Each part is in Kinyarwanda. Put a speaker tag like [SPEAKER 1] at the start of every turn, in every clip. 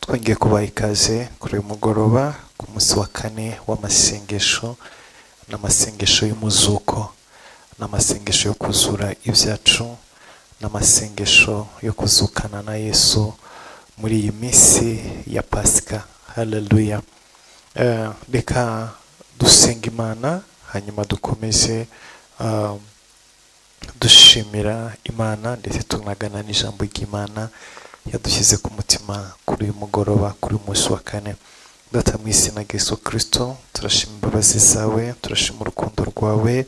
[SPEAKER 1] Twongeye kubaha ikaze kuri uyu mugoroba ku munsi wa kane w'amasengesho, n'amasengesho y'umuzuko, n'amasengesho yo kuzura ibyacu, n'amasengesho yo kuzukana na Yesu muri iyi minsi ya Pasika. Haleluya. Reka dusenga Imana, hanyuma dukomeze dushimira Imana ndetse tunagana n'ijambo ry'Imana yadushyize ku mutima kuri uyu mugoroba, kuri uyu munsi wa kane. Data mu izina rya Yesu Kristo, turashima imbabazi zawe, turashima urukundo rwawe,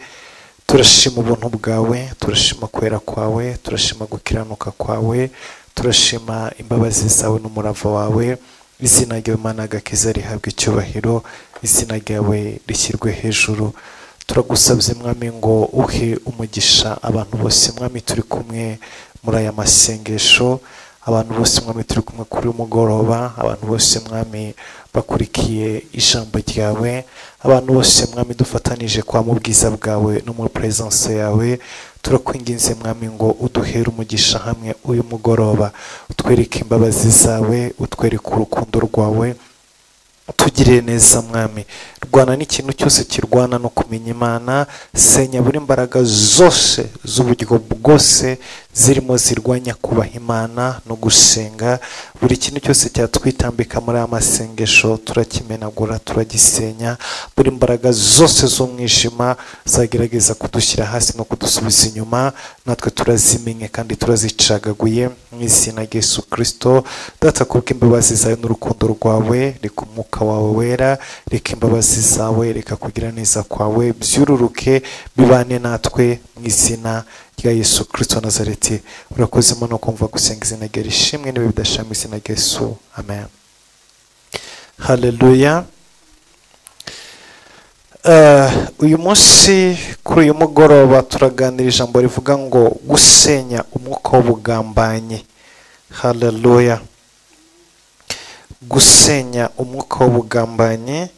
[SPEAKER 1] turashima ubuntu bwawe, turashima kwera kwawe, turashima gukiranuka kwawe, turashima imbabazi zawe n'umurava wawe. Izina ryawe Mana agakiza rihabwe icyubahiro, izina ryawe rishyirwe hejuru. Turagusabye Mwami ngo uhe umugisha abantu bose Mwami turi kumwe muri aya masengesho, abantu bose Mwami turi kumwe kuri uyu mugoroba, abantu bose Mwami bakurikiye ijambo ryawe, abantu bose Mwami dufatanije kwa mu bwiza bwawe no muri presence yawe. Turakwinginze Mwami ngo uduhere umugisha hamwe uyu mugoroba, utwereke imbabazi zawe, utwereke urukundo rwawe, tugirire neza Mwami. Rwana n'ikintu cyose kirwana no kumenya Imana, senya buri mbaraga zose z'uburyo bwose zirimo zirwanya kubaha Imana no gusenga. Buri kintu cyose cyatwitambika muri aya masengesho turakimenagura, turagisenya. Buri mbaraga zose z'umwijima zagerageza kudushyira hasi no kudusubiza inyuma, natwe turazimenye kandi turazicagaguye mu izina rya Yesu Kristo. Data, kubw'imbabazi zawe n'urukundo rwawe, reka umwuka wawe wera, reka imbabazi zawe, reka kugira neza kwawe byururuke bibane natwe mu izina rya Yesu Kristo Nazareti. Urakoze no kumva gusenga, izina rye rishimwe n'ibihe bidashira mu izina rya Yesu, amen. Haleluya. Uyu munsi kuri uyu mugoroba turaganira ijambo rivuga ngo gusenya umwuka w'ubugambanyi. Haleluya. Gusenya umwuka w'ubugambanyi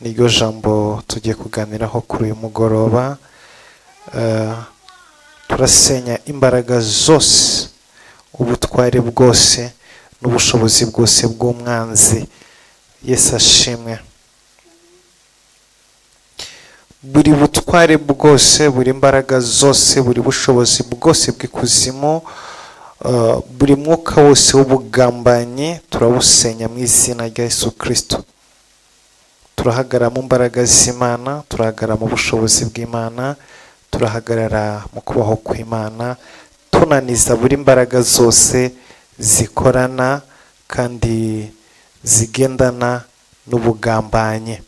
[SPEAKER 1] niryo jambo tugiye kuganiraho kuri uyu mugoroba. Turasenya imbaraga zose, ubutware bwose n'ubushobozi bwose bw'umwanzi. Yesu ashimwe. Buri butware bwose, buri mbaraga zose, buri bushobozi bwose bw'ikuzimu, buri mwuka wose w'ubugambanyi turawusenya mu izina rya Yesu Kristo. Turahagarara mu mbaraga z'Imana, turahagarara mu bushobozi bw'Imana, turahagarara mu kubaho kw'Imana, tunaniza buri mbaraga zose zikorana kandi zigendana n'ubugambanyi.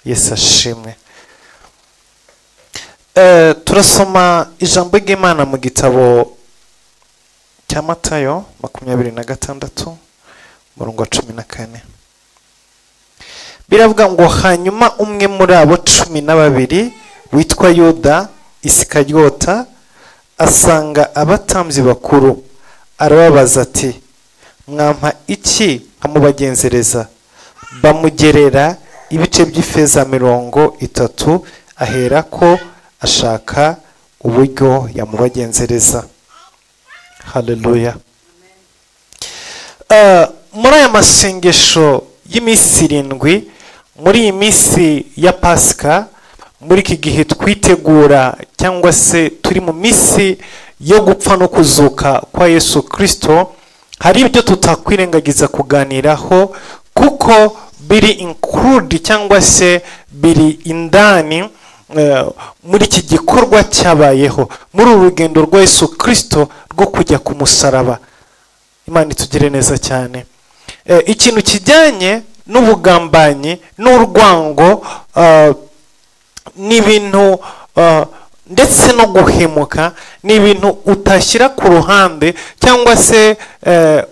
[SPEAKER 1] Yesu ashimwe. Turasoma ijambo ry'Imana mu gitabo cya Matayo 26 umurongo wa 14. Biravuga ngo hanyuma umwe muri abo 12 witwa Yuda Isikaryota asanga abatambyi bakuru, arababaza ati mwampa iki nkamubagenzereza? Bamugerera ibice by'ifeza 30, ahera ko ashaka uburyo yamubagenzereza. Haleluya. Muri aya masengesho y'iminsi 7, muri iyi minsi ya Pasika, muri iki gihe twitegura cyangwa se turi mu minsi yo gupfa no kuzuka kwa Yesu Kristo, hari ibyo tutakwirengagiza kuganiraho kuko biri include cyangwa se biri indani muri iki gikorwa cyabayeho muri uru rugendo rwa Yesu Kristo rwo kujya ku musaraba. Imana itugire neza cyane. Ikintu kijyanye n'ubugambanyi n'urwango n'ibintu ndetse no guhemuka ni ibintu utashyira ku ruhande cyangwa se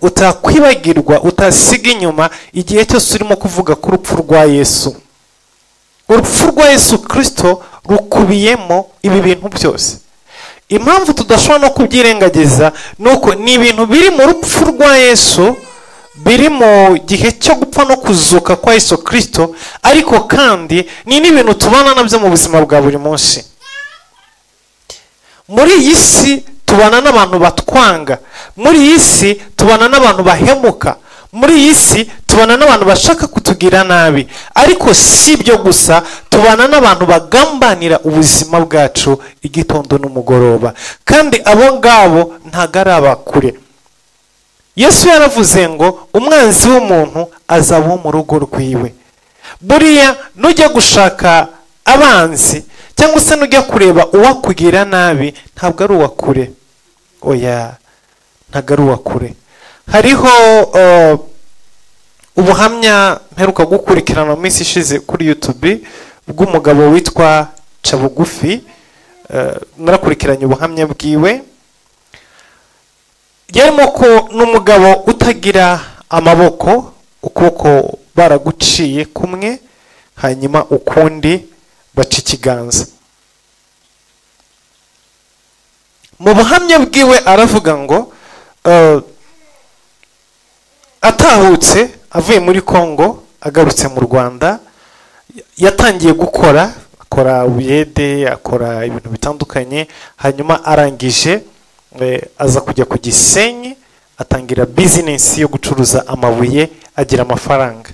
[SPEAKER 1] utakwibagirwa, utasiga inyuma igihe cyose urimo kuvuga ku rupfu rwa Yesu. Urupfu rwa Yesu Kristo rukubiyemo ibi bintu byose. Impamvu tudashobora no kubyirengagiza nuko ni ibintu biri mu rupfu rwa Yesu, biri mu gihe cyo gupfa no kuzuka kwa Yesu Kristo, ariko kandi ni n'ibintu tubana nabyo mu buzima bwa buri munsi. Muri iyi si tubana n'abantu batwanga, muri iyi si tubana n'abantu bahemuka, muri iyi si tubana n'abantu bashaka kutugira nabi. Ariko si ibyo gusa, tubana n'abantu bagambanira ubuzima bwacu igitondo n'umugoroba, kandi abo ngabo ntago ari abakure. Yesu yaravuze ngo umwanzi w'umuntu azaba uwo mu rugo rwiwe. Buriya nujya gushaka abanzi cyangwa se nujya kureba uwakugira nabi, ntabwo ari uwakure. Oya, ntabwo ari uwakure. Hariho ubuhamya mperuka gukurikirana mu minsi ishize kuri YouTube bw'umugabo witwa Cabugufi. Narakurikiranye ubuhamya bwiwe. Yarimo ko n'umugabo utagira amaboko, ukuboko baraguciye kumwe, hanyuma ukundi baca ikiganza. Mu buhamya bwiwe aravuga ngo atahutse avuye muri Kongo agarutse mu Rwanda, yatangiye gukora, akora ubuyede, akora ibintu bitandukanye, hanyuma arangije aza kujya ku Gisenyi atangira business yo gucuruza amabuye, agira amafaranga.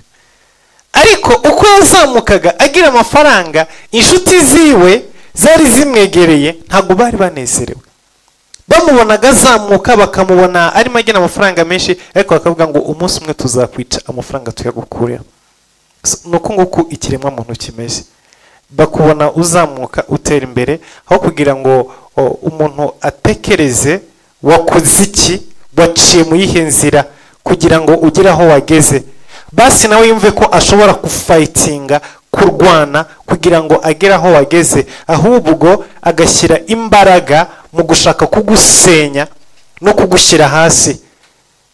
[SPEAKER 1] Ariko uko yazamukaga agira amafaranga, inshuti ziwe zari zimwegereye ntabwo bari banezerewe. Bamubonaga azamuka, bakamubona arimo agira amafaranga menshi, ariko bakavuga ngo umunsi umwe tuzakwica, amafaranga tuyagukureho. Nuko nguko ikiremwa muntu kimeze. Bakubona uzamuka utera imbere, aho kugira ngo umuntu atekereze wakoze iki, waciye mu yihe nzira kugira ngo ugere aho wageze, basi nawe yumve ko ashobora kufightinga, kurwana kugira ngo agere aho wageze, ahubwo agashyira imbaraga mu gushaka kugusenya no kugushyira hasi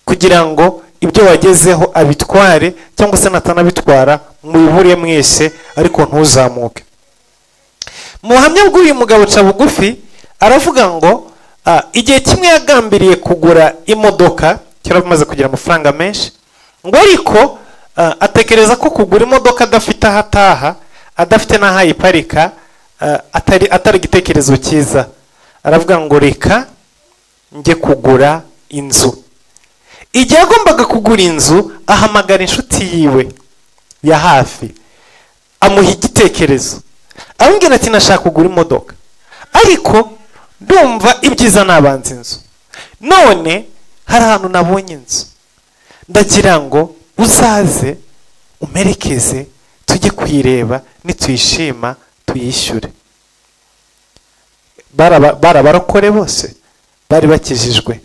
[SPEAKER 1] kugira ngo ibyo wagezeho abitware, cyangwa se natanabitwara mubibure mwese, ariko ntuzamuke. Mu buhamya bw'uyu mugabo Cabugufi aravuga ngo igihe kimwe yagambiriye kugura imodoka, kera amaze kugira amafaranga menshi, ngo ariko atekereza ko kugura imodoka adafite aho ataha, adafite n'aho ayiparika, atari igitekerezo cyiza. Aravuga ngo reka njye kugura inzu. Igihe yagombaga kugura inzu, ahamagara inshuti yiwe ya hafi, amuha igitekerezo, amubwira ati nashaka kugura imodoka, ariko ndumva ibyiza nabanza inzu. None hari ahantu nabonye inzu, ndagira ngo uzaze umerekeze tujye kuyireba, nituyishima tuyishyure. Barabarokore bose bari bakijijwe,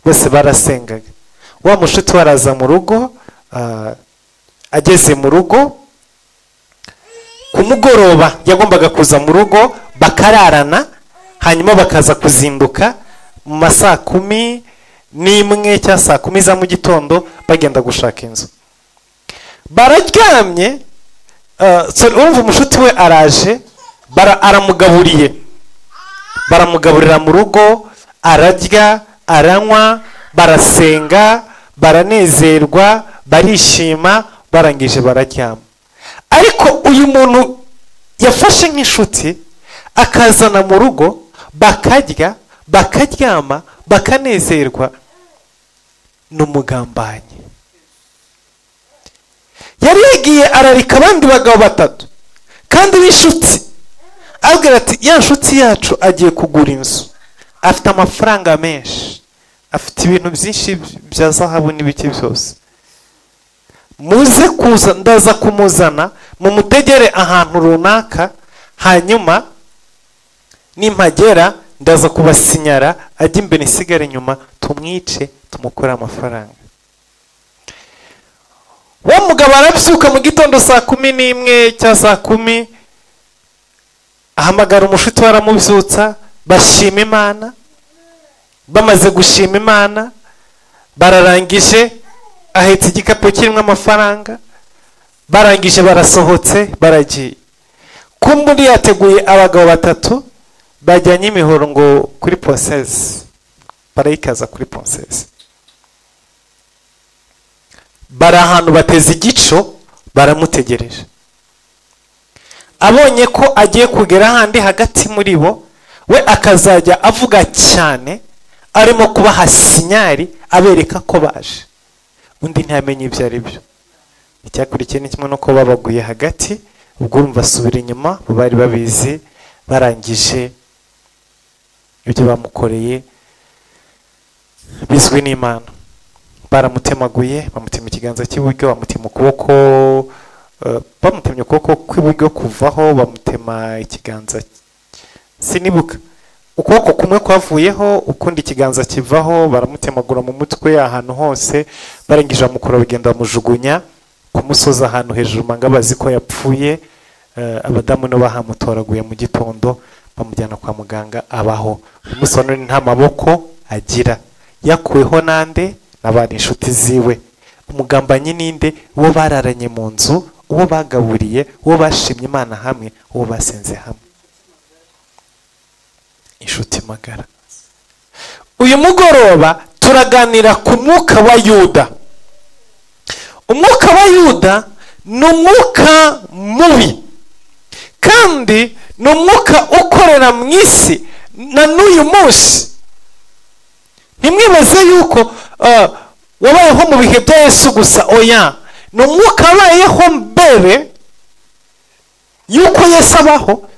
[SPEAKER 1] bose barasengaga. Wa mushuti waraza mu rugo, ageze mu rugo ku mugoroba yagombaga kuza mu rugo bakararana, hanyuma bakaza kuzinduka mu masaa 11 cyangwa saa 10 za mu gitondo bagenda gushaka inzu. Bararyamye, urumva umushuti we araje, aramugaburiye, baramugaburira mu rugo, ararya, aranywa, barasenga, baranezerwa, barishima, barangije bararyama. Ariko uyu muntu yafashe nk'inshuti akazana mu rugo, bakarya, bakaryama, bakanezerwa, n'umugambanyi. Yari yagiye ararika abandi bagabo batatu kandi b'inshuti, abwira ati ya nshuti yacu agiye kugura inzu, afite amafaranga menshi, afite ibintu byinshi bya zahabu n'ibiki byose, muze kuza, ndaza kumuzana, mumutegere ahantu runaka, hanyuma nimpagera ndaza kubasinyara, ajya imbere nsigare inyuma, tumwice tumukore amafaranga. Wa mugabo arabyuka mu gitondo saa 11 cyangwa saa 10, ahamagara umushuti we aramubyutsa, bashima Imana. Bamaze gushima Imana bararangije, ahetse igikapu kirimo amafaranga, barangije barasohotse baragiye. Kumburi yateguye abagabo batatu bajyanye imihoro ngo kuri Ponseze, barayikaza kuri Ponseze. Bari ahantu bateze igico, baramutegereje. Abonye ko agiye kugera handi hagati muri bo, we akazajya avuga cyane, Arimo kubaha sinyari abereka ko baje. Undi ntiyamenye ibyo ari byo. Icyakurikiye ni kimwe nuko babaguye hagati, ubwo urumva asubira inyuma, bari babizi, barangije ibyo bamukoreye bizwi n'Imana. Baramutemaguye, bamutema ikiganza cy'iburyo, bamutema ukuboko, bamutemye ukuboko kw'iburyo kuvaho, bamutema ikiganza sinibuka. Ukuboko kumwe kwavuyeho, ukundi ikiganza kivaho, baramutemagura mu mutwe ahantu hose, barangije bamukura bagenda bamujugunya ku musozi ahantu hejuru manga bazi ko yapfuye. Abadamu no bahamutoraguye mu gitondo bamujyana kwa muganga abaho. Umunsi wa none nta maboko agira, yakuweho nande? N'abandi inshuti ziwe. Umugambanyi ninde? Uwo bararanye mu nzu, uwo bagaburiye, uwo bashimye Imana hamwe, uwo basenze hamwe, inshuti magara. Uyu mugoroba turaganira ku mwuka wa Yuda. Umwuka wa Yuda ni umwuka mubi, kandi ni umwuka ukorera mu isi na n'uyu munsi. Ntimwibaze yuko wabayeho mu bihe bya Yesu gusa, oya. Ni umwuka wabayeho mbere yuko Yesu abaho,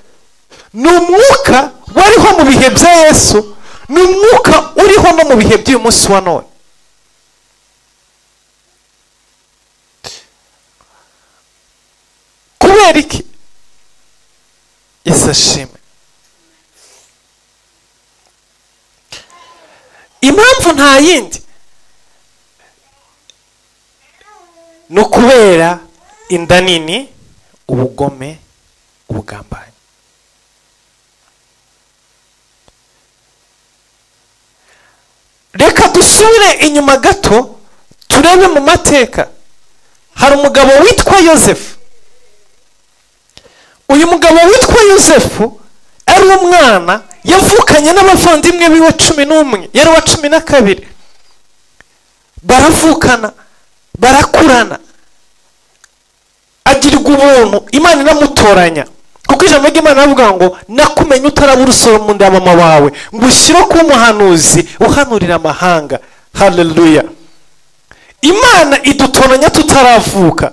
[SPEAKER 1] ni umwuka wariho mu bihe bya Yesu, ni umwuka uriho no mu bihe by'uyu munsi wa none. Kubera iki? Yesu ashimwe. Impamvu nta yindi ni ukubera inda nini, ubugome, ubugambanyi. Reka dusubire inyuma gato turebe mu mateka. Hari umugabo witwa Yosefu. Uyu mugabo witwa Yosefu ari umwana yavukanye n'abavandimwe biwe 11, yari wa 12. Baravukana, barakurana, agirwa ubuntu, Imana iramutoranya. Kuko ijambo ry'Imana rivuga ngo nakumenye utaraba urusoro mu nda ya mama wawe, ngo ushyire kuba umuhanuzi uhanurira amahanga. Haleluya. Imana idutoranya tutaravuka.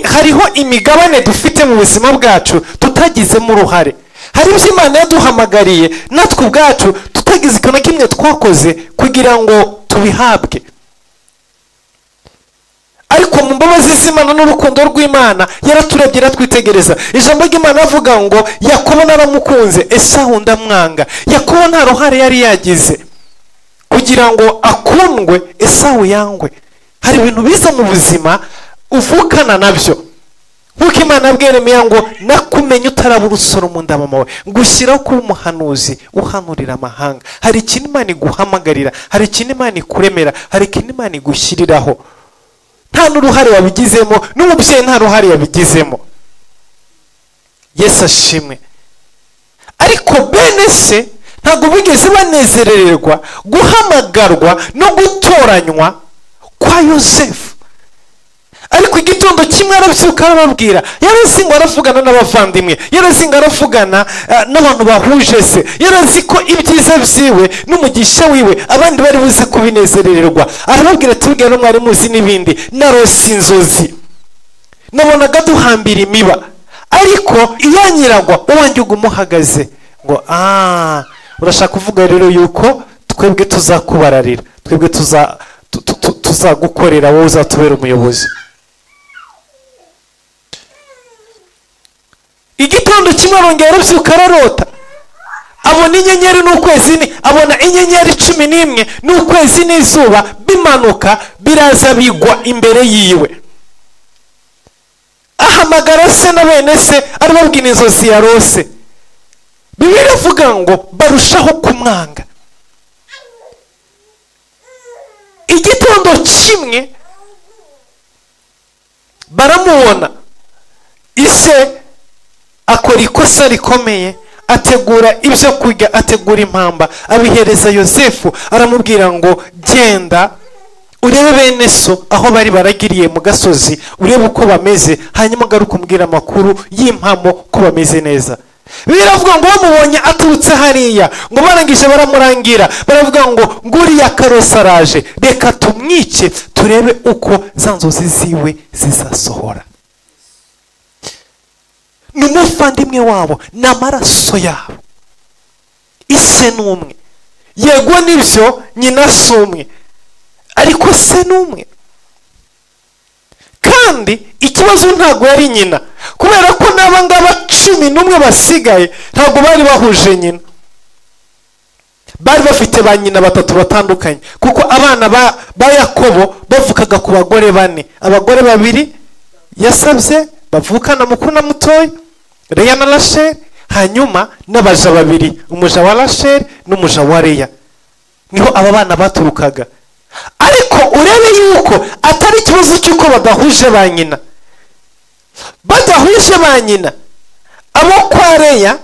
[SPEAKER 1] Hariho imigabane dufite mu buzima bwacu tutagizemo uruhare. Hari ibyo Imana yaduhamagariye natwe ubwacu tutagize ikintu na kimwe twakoze kugira ngo tubihabwe. Ariko mu mbabazi z'Imana n'urukundo rw'Imana yaraturebye, iratwitegereza. Ijambo ry'Imana avuga ngo Yakobo naramukunze, Esawu ndamwanga. Yakobo nta ruhare yari yagize kugira ngo akundwe, Esawu yangwe. Hari ibintu biza mu buzima uvukana nabyo. Nkuko Imana yabwiye Yeremiya ngo nakumenye utaraba urusoro mu nda mama wawe, ngushyiraho kuba umuhanuzi uhanurira amahanga. Hari ikintu Imana iguhamagarira, hari ikintu Imana ikuremera, hari ikintu Imana igushyiriraho. Nta n'uruhare wabigizemo, n'umubyeyi nta ruhare yabigizemo. Yesu ashimwe. Ariko bene se ntabwo bigeze banezererwa guhamagarwa no gutoranywa kwa Yosefu. Ariko igitondo kimwe arabyuka arababwira, yarazi ngo aravugana n'abavandimwe, yarazi ngo aravugana n'abantu bahuje se, yarazi ko ibyiza byiwe n'umugisha wiwe abandi bari buze kubinezererwa. Arababwira ati bwira mwari muzi n'ibindi, narose inzozi, nabonaga duhambira imiba, ariko iyanyiragwa uwanjye ugumuhagaze. Ngo urashaka kuvuga rero yuko twebwe tuzakubararira, twebwe tuzagukorera, wowe uzatubera umuyobozi. Igitondo kimwe arongera arabyuka ararota, abona inyenyeri n'ukwezi, abona inyenyeri 11 n'ukwezi n'izuba bimanuka biraza bigwa imbere yiwe. Ahamagara se na bene se arababwira inzozi yarose. Bibiliya ivuga ngo barushaho kumwanga. Igitondo kimwe baramubona, ise akora ikosa rikomeye, ategura ibyo kurya, ategura impamba, abihereza Yosefu, aramubwira ngo genda urebe bene so aho bari baragiriye mu gasozi, urebe uko bameze, hanyuma agaruka umbwira amakuru y'impamo ko bameze neza. Biravuga ngo bamubonye aturutse hariya, ngo barangije baramurangira, baravuga ngo nguriya karosaraje, reka tumwice turebe uko za nzozi ziwe zizasohora. Ni umuvandimwe wabo, ni amaraso yabo, ise ni umwe. Yego nibyo, nyina si umwe, ariko se ni umwe. Kandi ikibazo ntabwo yari nyina, kubera ko n'aba ngaba 11 basigaye ntabwo bari bahuje nyina, bari bafite ba nyina batatu batandukanye, kuko abana ba Yakobo bavukaga ku bagore bane, abagore babiri yasabye bavukana mukuru na mutoya, Leya na Rasheli, hanyuma n'abaja babiri, umuja wa Rasheli n'umuja wa Leya. Niho aba bana baturukaga. Ariko urebe yuko atari ikibazo cy'uko badahuje ba nyina, badahuje ba nyina, abo kwa Leya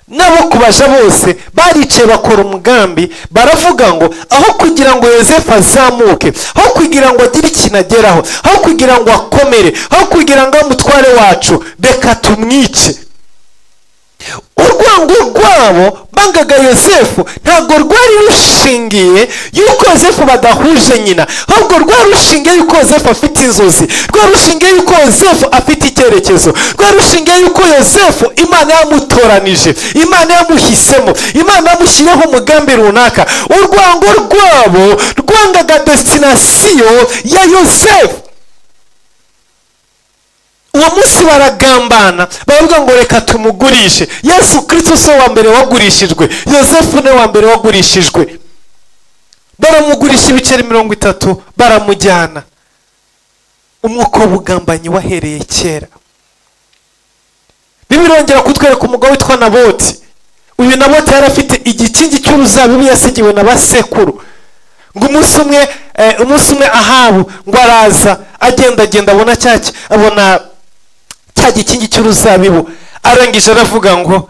[SPEAKER 1] n'abo kubaja bose baricaye bakora umugambi, baravuga ngo aho kugira ngo Yosefu azamuke, aho kugira ngo agire ikintu ageraho, aho kugira ngo akomere, aho kugira ngo amutware wacu, reka tumwice. Urwango rwabo bangaga Yosefu ntabwo rwari rushingiye yuko Yosefu badahuje nyina, ahubwo rwari rushingiye yuko Yosefu afite inzozi, rwari rushingiye yuko Yosefu afite icyerekezo, rwari rushingiye yuko Yosefu Imana yamutoranije, Imana yamuhisemo, Imana yamushyiriyeho umugambi runaka. Urwango rwabo rwangaga destination ya Yosefu. Uwo munsi baragambana, baravuga ngo reka tumugurishe. Yesu Kristo si wa mbere wagurishijwe, Yosefu ni wa mbere wagurishijwe. Baramugurisha ibiceri 30, baramujyana. Umwuka w'ubugambanyi wahereye kera. Bibiliya kutwereka umugabo witwa Naboti. Uyu Naboti yari afite igikingi cy'uruzabibu yasigiwe na basekuru. Ngo umunsi umwe Ahabu ngo araza agenda agenda abona abona cya gikingi cy'uruzabibu, arangije aravuga ngo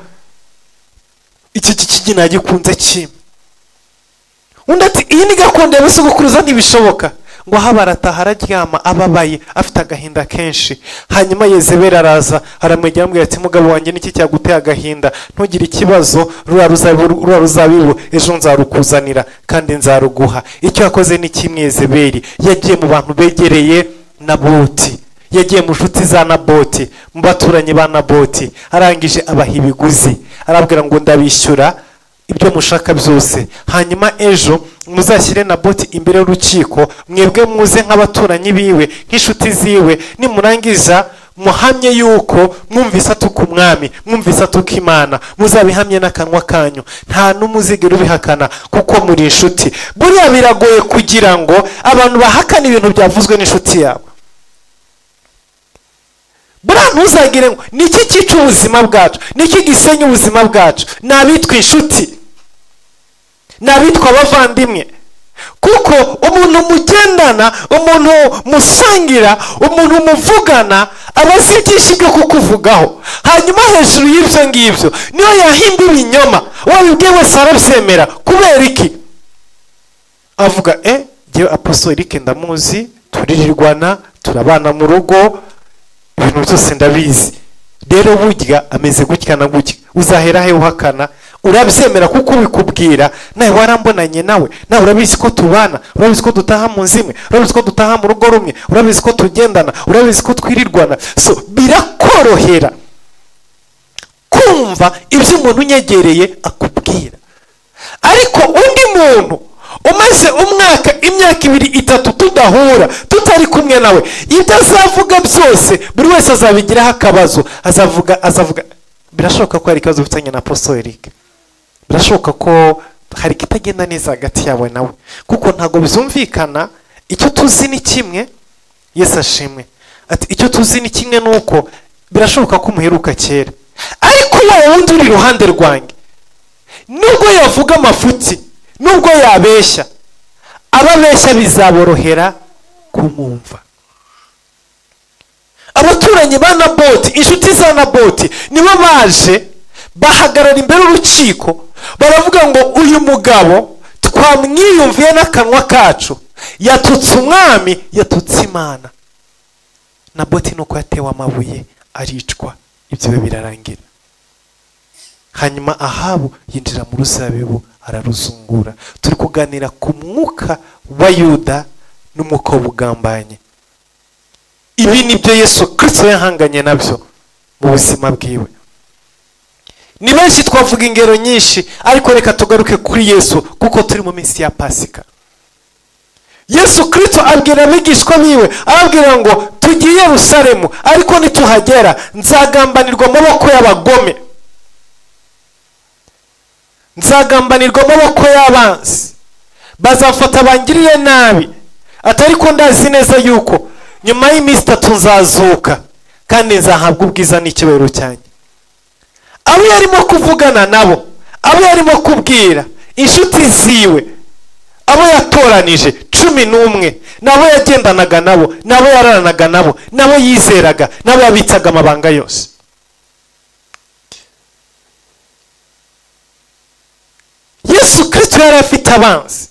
[SPEAKER 1] iki gikingi nagikunze kimwe. Undi ati iyi ni gakondo ya basogokuruza, ntibishoboka. Ngo aho arataha araryama ababaye afite agahinda kenshi. Hanyuma Yezebeli araza aramwegera amubwira ati mugabo wanjye niki cyaguteye agahinda, ntugire ikibazo, ruriya ruzabibu ejo nzarukuzanira kandi nzaruguha. Icyo yakoze ni kimwe, Yezebeli yagiye mu bantu begereye Naboti, yagiye mu nshuti za Naboti, mu baturanyi ba Naboti, arangije abaha ibiguzi, arabwira ngo ndabishyura ibyo mushaka byose, hanyuma ejo muzashyire Naboti imbere y'urukiko, mwebwe muze nk'abaturanyi biwe, nk'inshuti ziwe, nimurangiza muhamye yuko mwumvise atuka umwami, mwumvise atuka Imana, muzabihamye n'akanwa kanyu, nta n'umuzigera ubihakana kuko muri inshuti. Buriya biragoye kugira ngo abantu bahakane ibintu byavuzwe n'inshuti yabo. Buriya ntuzagire ngo niki cyica ubuzima bwacu, niki gisenya ubuzima bwacu, ni abitwa inshuti, ni abitwa abavandimwe. Kuko umuntu mugendana, umuntu musangira, umuntu muvugana aba azi byinshi byo kukuvugaho. Hanyuma hejuru y'ibyo ngibyo niyo yahimba ibinyoma, wabibwiye wese arabyemera. Kubera iki? Avuga jyewe Apostle Eric ndamuzi, turirirwana, turabana mu rugo, ibintu byose ndabizi. Rero burya ameze gutya na gutya, uzahera he uhakana? Urabyemera kuko ubikubwira, nawe warambonanye nawe, nawe urabizi ko tubana, urabizi ko dutaha mu nzu imwe, urabizi ko dutaha mu rugo rumwe, urabizi ko tugendana, urabizi ko twirirwana. So birakorohera kumva ibyo umuntu unyegereye akubwira. Ariko undi muntu umaze umwaka, imyaka 2, 3 tudahura, tutari kumwe nawe, ibyo azavuga byose buri wese azabigiraho akabazo, azavuga birashoboka ko hari ikibazo ufitanye na Apostle Eric, birashoboka ko hari kitagenda neza hagati yawe nawe, kuko ntago bizumvikana. Icyo tuzi ni kimwe, Yesu ashimwe, ati icyo tuzi ni kimwe nuko birashoboka ko umuheruka kera, ariko wowe wundi uri iruhande rwanjye, nubwo yavuga amafuti, nubwo yabeshya, ababeshya bizaborohera kumwumva. Abaturanyi ba Naboti, inshuti za Naboti, nibo baje bahagarara imbere y'urukiko, baravuga ngo uyu mugabo twamwiyumviye n'akanwa kacu, yatutse umwami, yatutse Imana. Naboti nuko yatewe amabuye aricwa, ibyo birarangira. Hanyuma Ahabu yinjira mu ruzabibu araruzungura. Turi kuganira ku mwuka wa Yuda n'umwuka w'ubugambanyi. Ibi nibyo Yesu Kristo yahanganye nabyo mu buzima bwiwe. Ni benshi twavuga ingero nyinshi, ariko reka tugaruke kuri Yesu kuko turi mu minsi ya Pasika. Yesu Kristo abwira abigishwa biwe, ababwira ngo tugiye Yerusalemu, ariko nituhagera nzagambanirwa amaboko y'abagome, nzagambanirwa amaboko y'abanzi, bazafata bangirire nabi, atari ko ndazi neza yuko nyuma y'iminsi 3 nzazuka kandi nzahabwa ubwiza n'icyubahiro cyanjye. Abo yarimo kuvugana nabo, abo yarimo kubwira, inshuti ziwe, abo yatoranije 11, nabo yagendanaga nabo, nabo yararanaga nabo, nabo yizeraga, nabo yabitsaga amabanga yose. Yesu Kristo yari afite abanzi.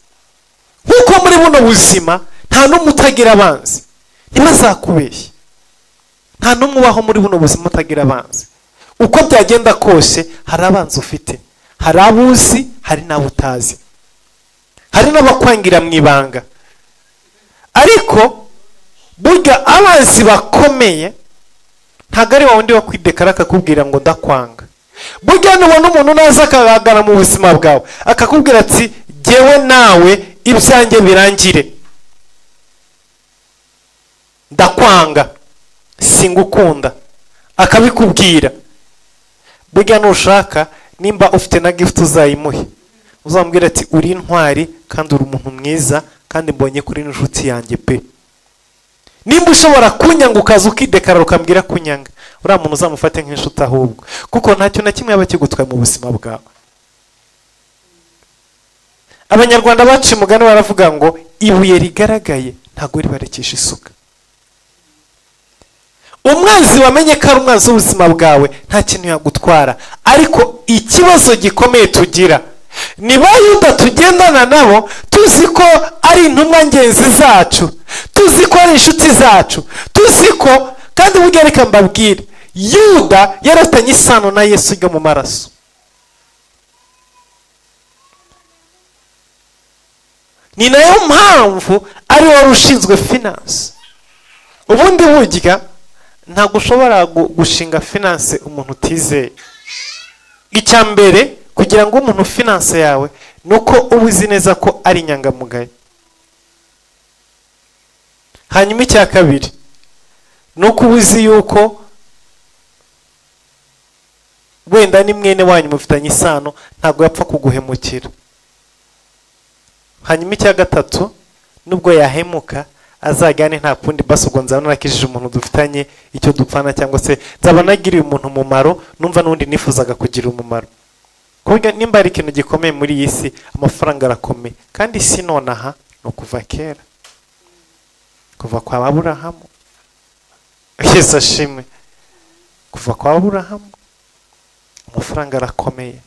[SPEAKER 1] Nkuko muri buno buzima nta n'umwe utagira abanzi. Ntibazakubeshye. Nta n'umwe ubaho muri buno buzima utagira abanzi. Uko byagenda kose hari abanzi ufite, hari abuzi, hari n'abo utazi, hari n'abakwangira mu ibanga. Ariko burya abanzi bakomeye ntabwo ari wa wundi wo kwidekara akakubwira ngo ndakwanga. Burya nubona umuntu naza akagaragara mu buzima bwawe akakubwira ati jyewe nawe ibyanjye birangire, ndakwanga, singukunda, akabikubwira. Burya nushaka nimba ufite na gift uzayimuhe, uzamubwira ati uri intwari kandi uri umuntu mwiza kandi mbonye kuri n'inshuti yanjye pe. Nimba ushobora kunyanga ukaza ukidekara ukambwira kunyanga, uriya muntu uzamufate nk'inshuti ahubwo, kuko ntacyo na kimwe yaba kigutwaye mu buzima bwawe. Abanyarwanda baciye umugani baravuga ngo ibuye rigaragaye ntabwo ribarekesha isuka. Umwanzi wamenye ko ari umwanzi w'ubuzima bwawe nta kintu yagutwara. Ariko ikibazo gikomeye tugira ni ba Yuda tugendana nabo, tuzi ko ari intumwa ngenzi zacu, tuzi ko ari inshuti zacu, tuzi ko kandi burya reka mbabwire, Yuda yaratanye isano na Yesu ryo mu maraso. Ni nayo mpamvu ari wari ushinzwe finance. Ubundi burya ntabwo ushobora gushinga finance umuntu utizeye. Icya mbere kugira ngo umuntu finance yawe nuko uba uzi neza ko ari inyangamugayo. Hanyuma icya kabiri nuko uba uzi yuko wenda ni mwene wanyu mufitanye isano, ntabwo yapfa kuguhemukira. Hanyuma icya gatatu, nubwo yahemuka azajyane nta kundi, basi ubwo nzaba narakijije umuntu dufitanye icyo dupfana, cyangwa se nzaba nagiriye umuntu umumaro numva n'undi nifuzaga kugira umumaro. Kuburyo nimba ari ikintu gikomeye muri iyi si, amafaranga arakomeye, kandi si nonaha, ni ukuva kera, kuva kwa Aburahamu. Yesu ashimwe. Kuva kwa Aburahamu amafaranga arakomeye,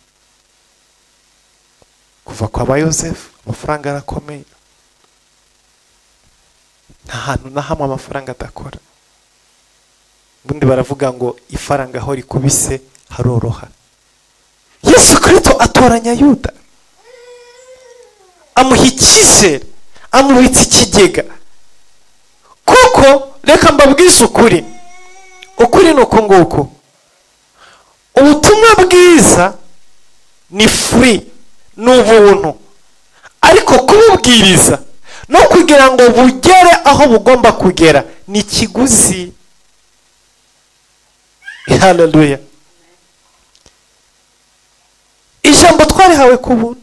[SPEAKER 1] kuva kwa ba Yosefu amafaranga arakomeye. Nta hantu na hamwe amafaranga adakora. Ubundi baravuga ngo ifaranga aho rikubise haroroha. Yesu Kristo atoranya Yuda, amuha icyizere, amubitsa ikigega. Kuko reka mbabwize ukuri, ukuri ni uku nguku: ubutumwa bwiza ni free, ni ubuntu, ariko kububwiriza no kugira ngo bugere aho bugomba kugera ni ikiguzi. Haleluya. Ijambo twarihawe ku buntu,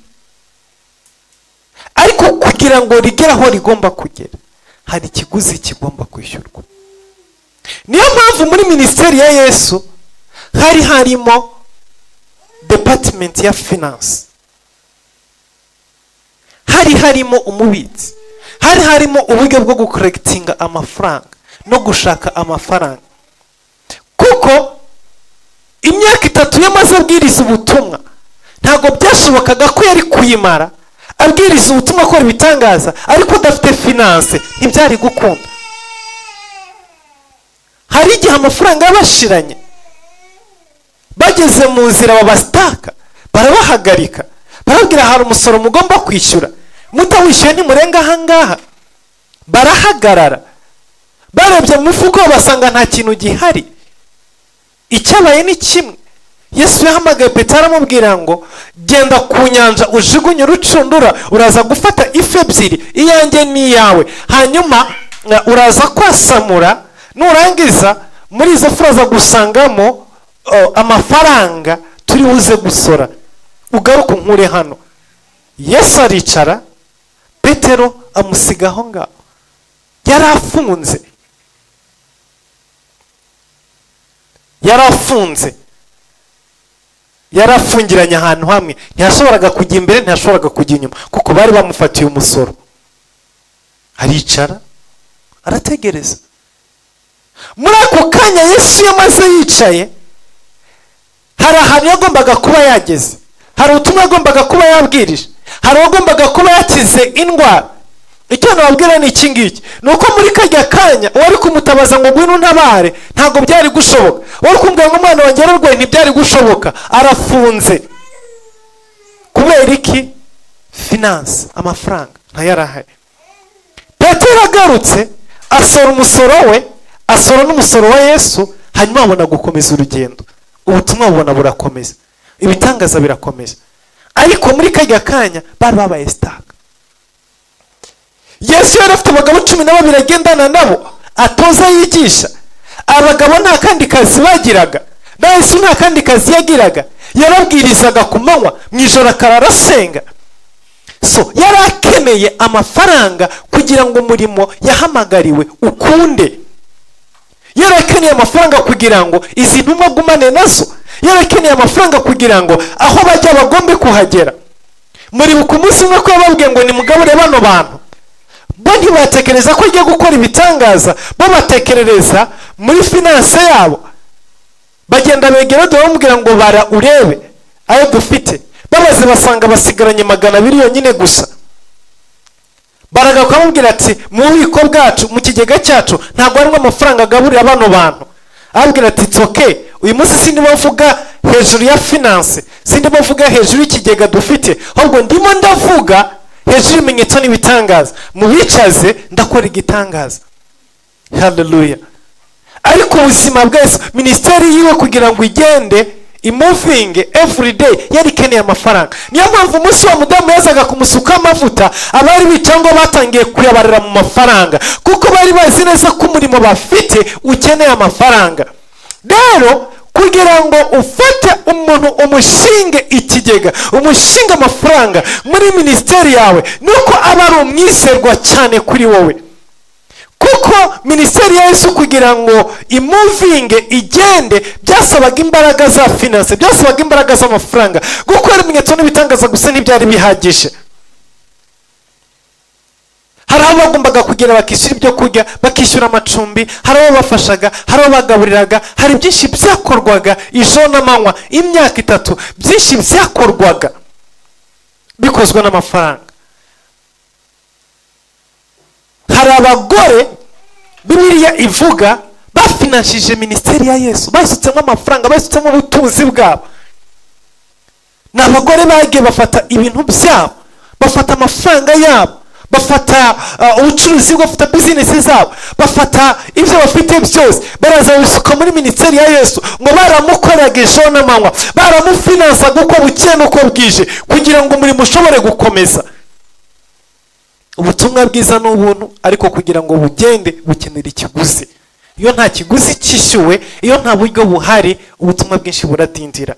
[SPEAKER 1] ariko kugira ngo rigere aho rigomba kugera hari ikiguzi kigomba kwishyurwa. Niyo mpamvu muri minisiteri ya Yesu hari harimo department ya finance, hari harimo umubitsi, hari harimo uburyo bwo gukorekitinga amafaranga no gushaka amafaranga. Kuko imyaka 3 yamaze abwiriza ubutumwa, ntabwo byashobokaga ko yari kuyimara abwiriza ubutumwa akora ibitangaza ariko adafite finance, ntibyari gukunda. Hari igihe amafaranga yabashiranye Bageze mu nzira babasitaka, barabahagarika, barabwira hari umusoro mugomba kwishyura, mutawishyuye ntimurenga ahangaha. Barahagarara, barebye mu mufuko basanga nta kintu gihari. Icyabaye ni kimwe, Yesu yahamagaye Petero aramubwira ngo genda ku nyanja ujugunye urucundura, uraza gufata ifi ebyiri, iyanjye n'iyawe, hanyuma uraza kwasamura, nurangiza muri izo fu uraza gusangamo amafaranga turi buze gusora, ugaruke unkure hano. Yesu aricara, Petero amusiga aho ngaho. Yarafunze, yarafunze, yarafungiranye ahantu hamwe, ntiyashoboraga kujya imbere, ntiyashoboraga kujya inyuma, kuko bari bamufatiye umusoro. Aricara arategereza. Muri ako kanya Yesu yamaze yicaye, hari ahantu yagombaga kuba yageze, hari ubutumwa yagombaga kuba yabwirije, hari uwagombaga kuba yakize indwara. Icyo nababwira ni iki ngiki, ni uko muri kajya kanya uwari kumutabaza ngo ngwino untabare ntabwo byari gushoboka, uwari kumubwira ngo umwana wanjye ararwaye ntibyari gushoboka, arafunze. Kubera iki? Finance, amafaranga ntayarahari. Petero agarutse asora umusoro we, asora n'umusoro wa Yesu, hanyuma abona gukomeza urugendo. Ubutumwa bubona burakomeza, ibitangaza birakomeza. Ariko muri kajya kanya bari babaye stuck. Yesu yari afite abagabo 12 agendana nabo, atoza, yigisha. Abagabo nta kandi kazi bagiraga, na Yesu nta kandi kazi yagiraga, yarabwirizaga ku manywa, mu ijoro akarara asenga. So yari akeneye amafaranga kugira ngo umurimo yahamagariwe ukunde. Yari akeneye amafaranga kugira ngo izi ntumwa agumane nazo. Yari akeneye amafaranga kugira ngo aho bajya bagombe kuhagera. Muribuka umunsi umwe ko yababwiye ngo nimugabure bano bantu, bo ntibatekereza ko agiye gukora ibitangaza, bo batekerereza muri finance yabo. Bagenda begera bamubwira ngo bara urebe ayo dufite, babaze basanga basigaranye 200 yonyine gusa. Baragaruka bamubwira ati mu bubiko bwacu, mu kigega cyacu ntabwo harimo amafaranga agaburira bano bantu. Ababwira ati it's okay, uyu munsi sindimo mvuga hejuru ya finance, sindimo mvuga hejuru y'ikigega dufite, ahubwo ndimo ndavuga hejuru y'ibimenyetso n'ibitangaza, mubicaze ndakora igitangaza. Haleluya. Ariko ubuzima bwa Yesu, minisiteri yiwe kugira ngo igende imuvinge every day, yari ikeneye amafaranga. Niyo mpamvu umunsi wa mudamu yazaga kumusuka amavuta, abari bicaye ngo batangiye kuyabarira mu mafaranga, kuko bari bazi neza ko umurimo bafite ukeneye amafaranga. Rero kugira ngo ufate umuntu umushinge ikigega, umushinge amafaranga muri minisiteri yawe, nuko aba ari umwizerwa cyane kuri wowe. Kuko minisiteri ya Yesu kugira ngo imuvinge igende, byasabaga imbaraga za finance, byasabaga imbaraga z'amafaranga. Gukora ibimenyetso n'ibitangaza gusa ntibyari bihagije. Hari aho bagombaga kugera bakishyura ibyo kurya, bakishyura amacumbi, hari abo bafashaga, hari abo bagaburiraga, hari byinshi byakorwaga ijoro n'amanywa, imyaka 3, byinshi byakorwaga bikozwe n'amafaranga. Hari abagore Bibiliya ivuga bafinanshije minisiteri ya Yesu, basutsemo amafaranga, basutsemo ubutunzi bwabo. Ni abagore bagiye bafata ibintu byabo, bafata amafaranga yabo, bafata ubucuruzi, bafata business zabo, bafata ibyo bafite byose, baraza bisuka muri minisiteri ya Yesu. Ngo baramukoraga ijoro n'amanywa, baramufinansaga uko bukeye n'uko bwije, kugira ngo umurimo ushobore gukomeza. Ubutumwa bwiza ni ubuntu, ariko kugira ngo bugende bukenera ikiguzi. Iyo nta kiguzi cyishyuwe, iyo nta buryo buhari, ubutumwa bwinshi buradindira.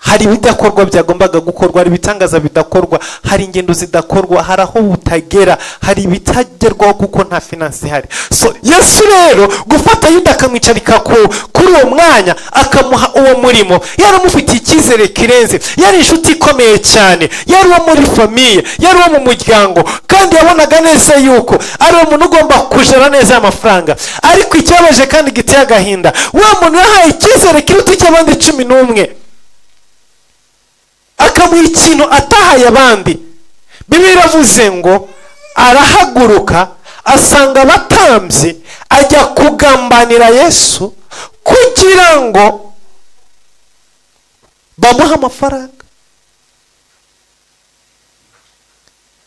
[SPEAKER 1] Hari ibidakorwa byagombaga gukorwa, hari ibitangaza bidakorwa, hari ingendo zidakorwa, hari aho butagera, hari ibitagerwaho kuko nta finance ihari. So Yesu rero gufata Yuda akamwicarika kuri uwo mwanya, akamuha uwo murimo, yaramufitiye icyizere kirenze, yari inshuti ikomeye cyane, yari uwo muri famiye, yari uwo mu muryango, kandi yabonaga neza yuko ari umuntu ugomba kujera neza amafaranga. Ariko icyabaje kandi giteye agahinda, wa muntu yahaye icyizere kiruta icy'abandi 11, akamuha ikintu atahaye abandi. Bibiliya iravuze ngo arahaguruka asanga abatambyi, ajya kugambanira Yesu Kugira ngo bamuhe amafaranga.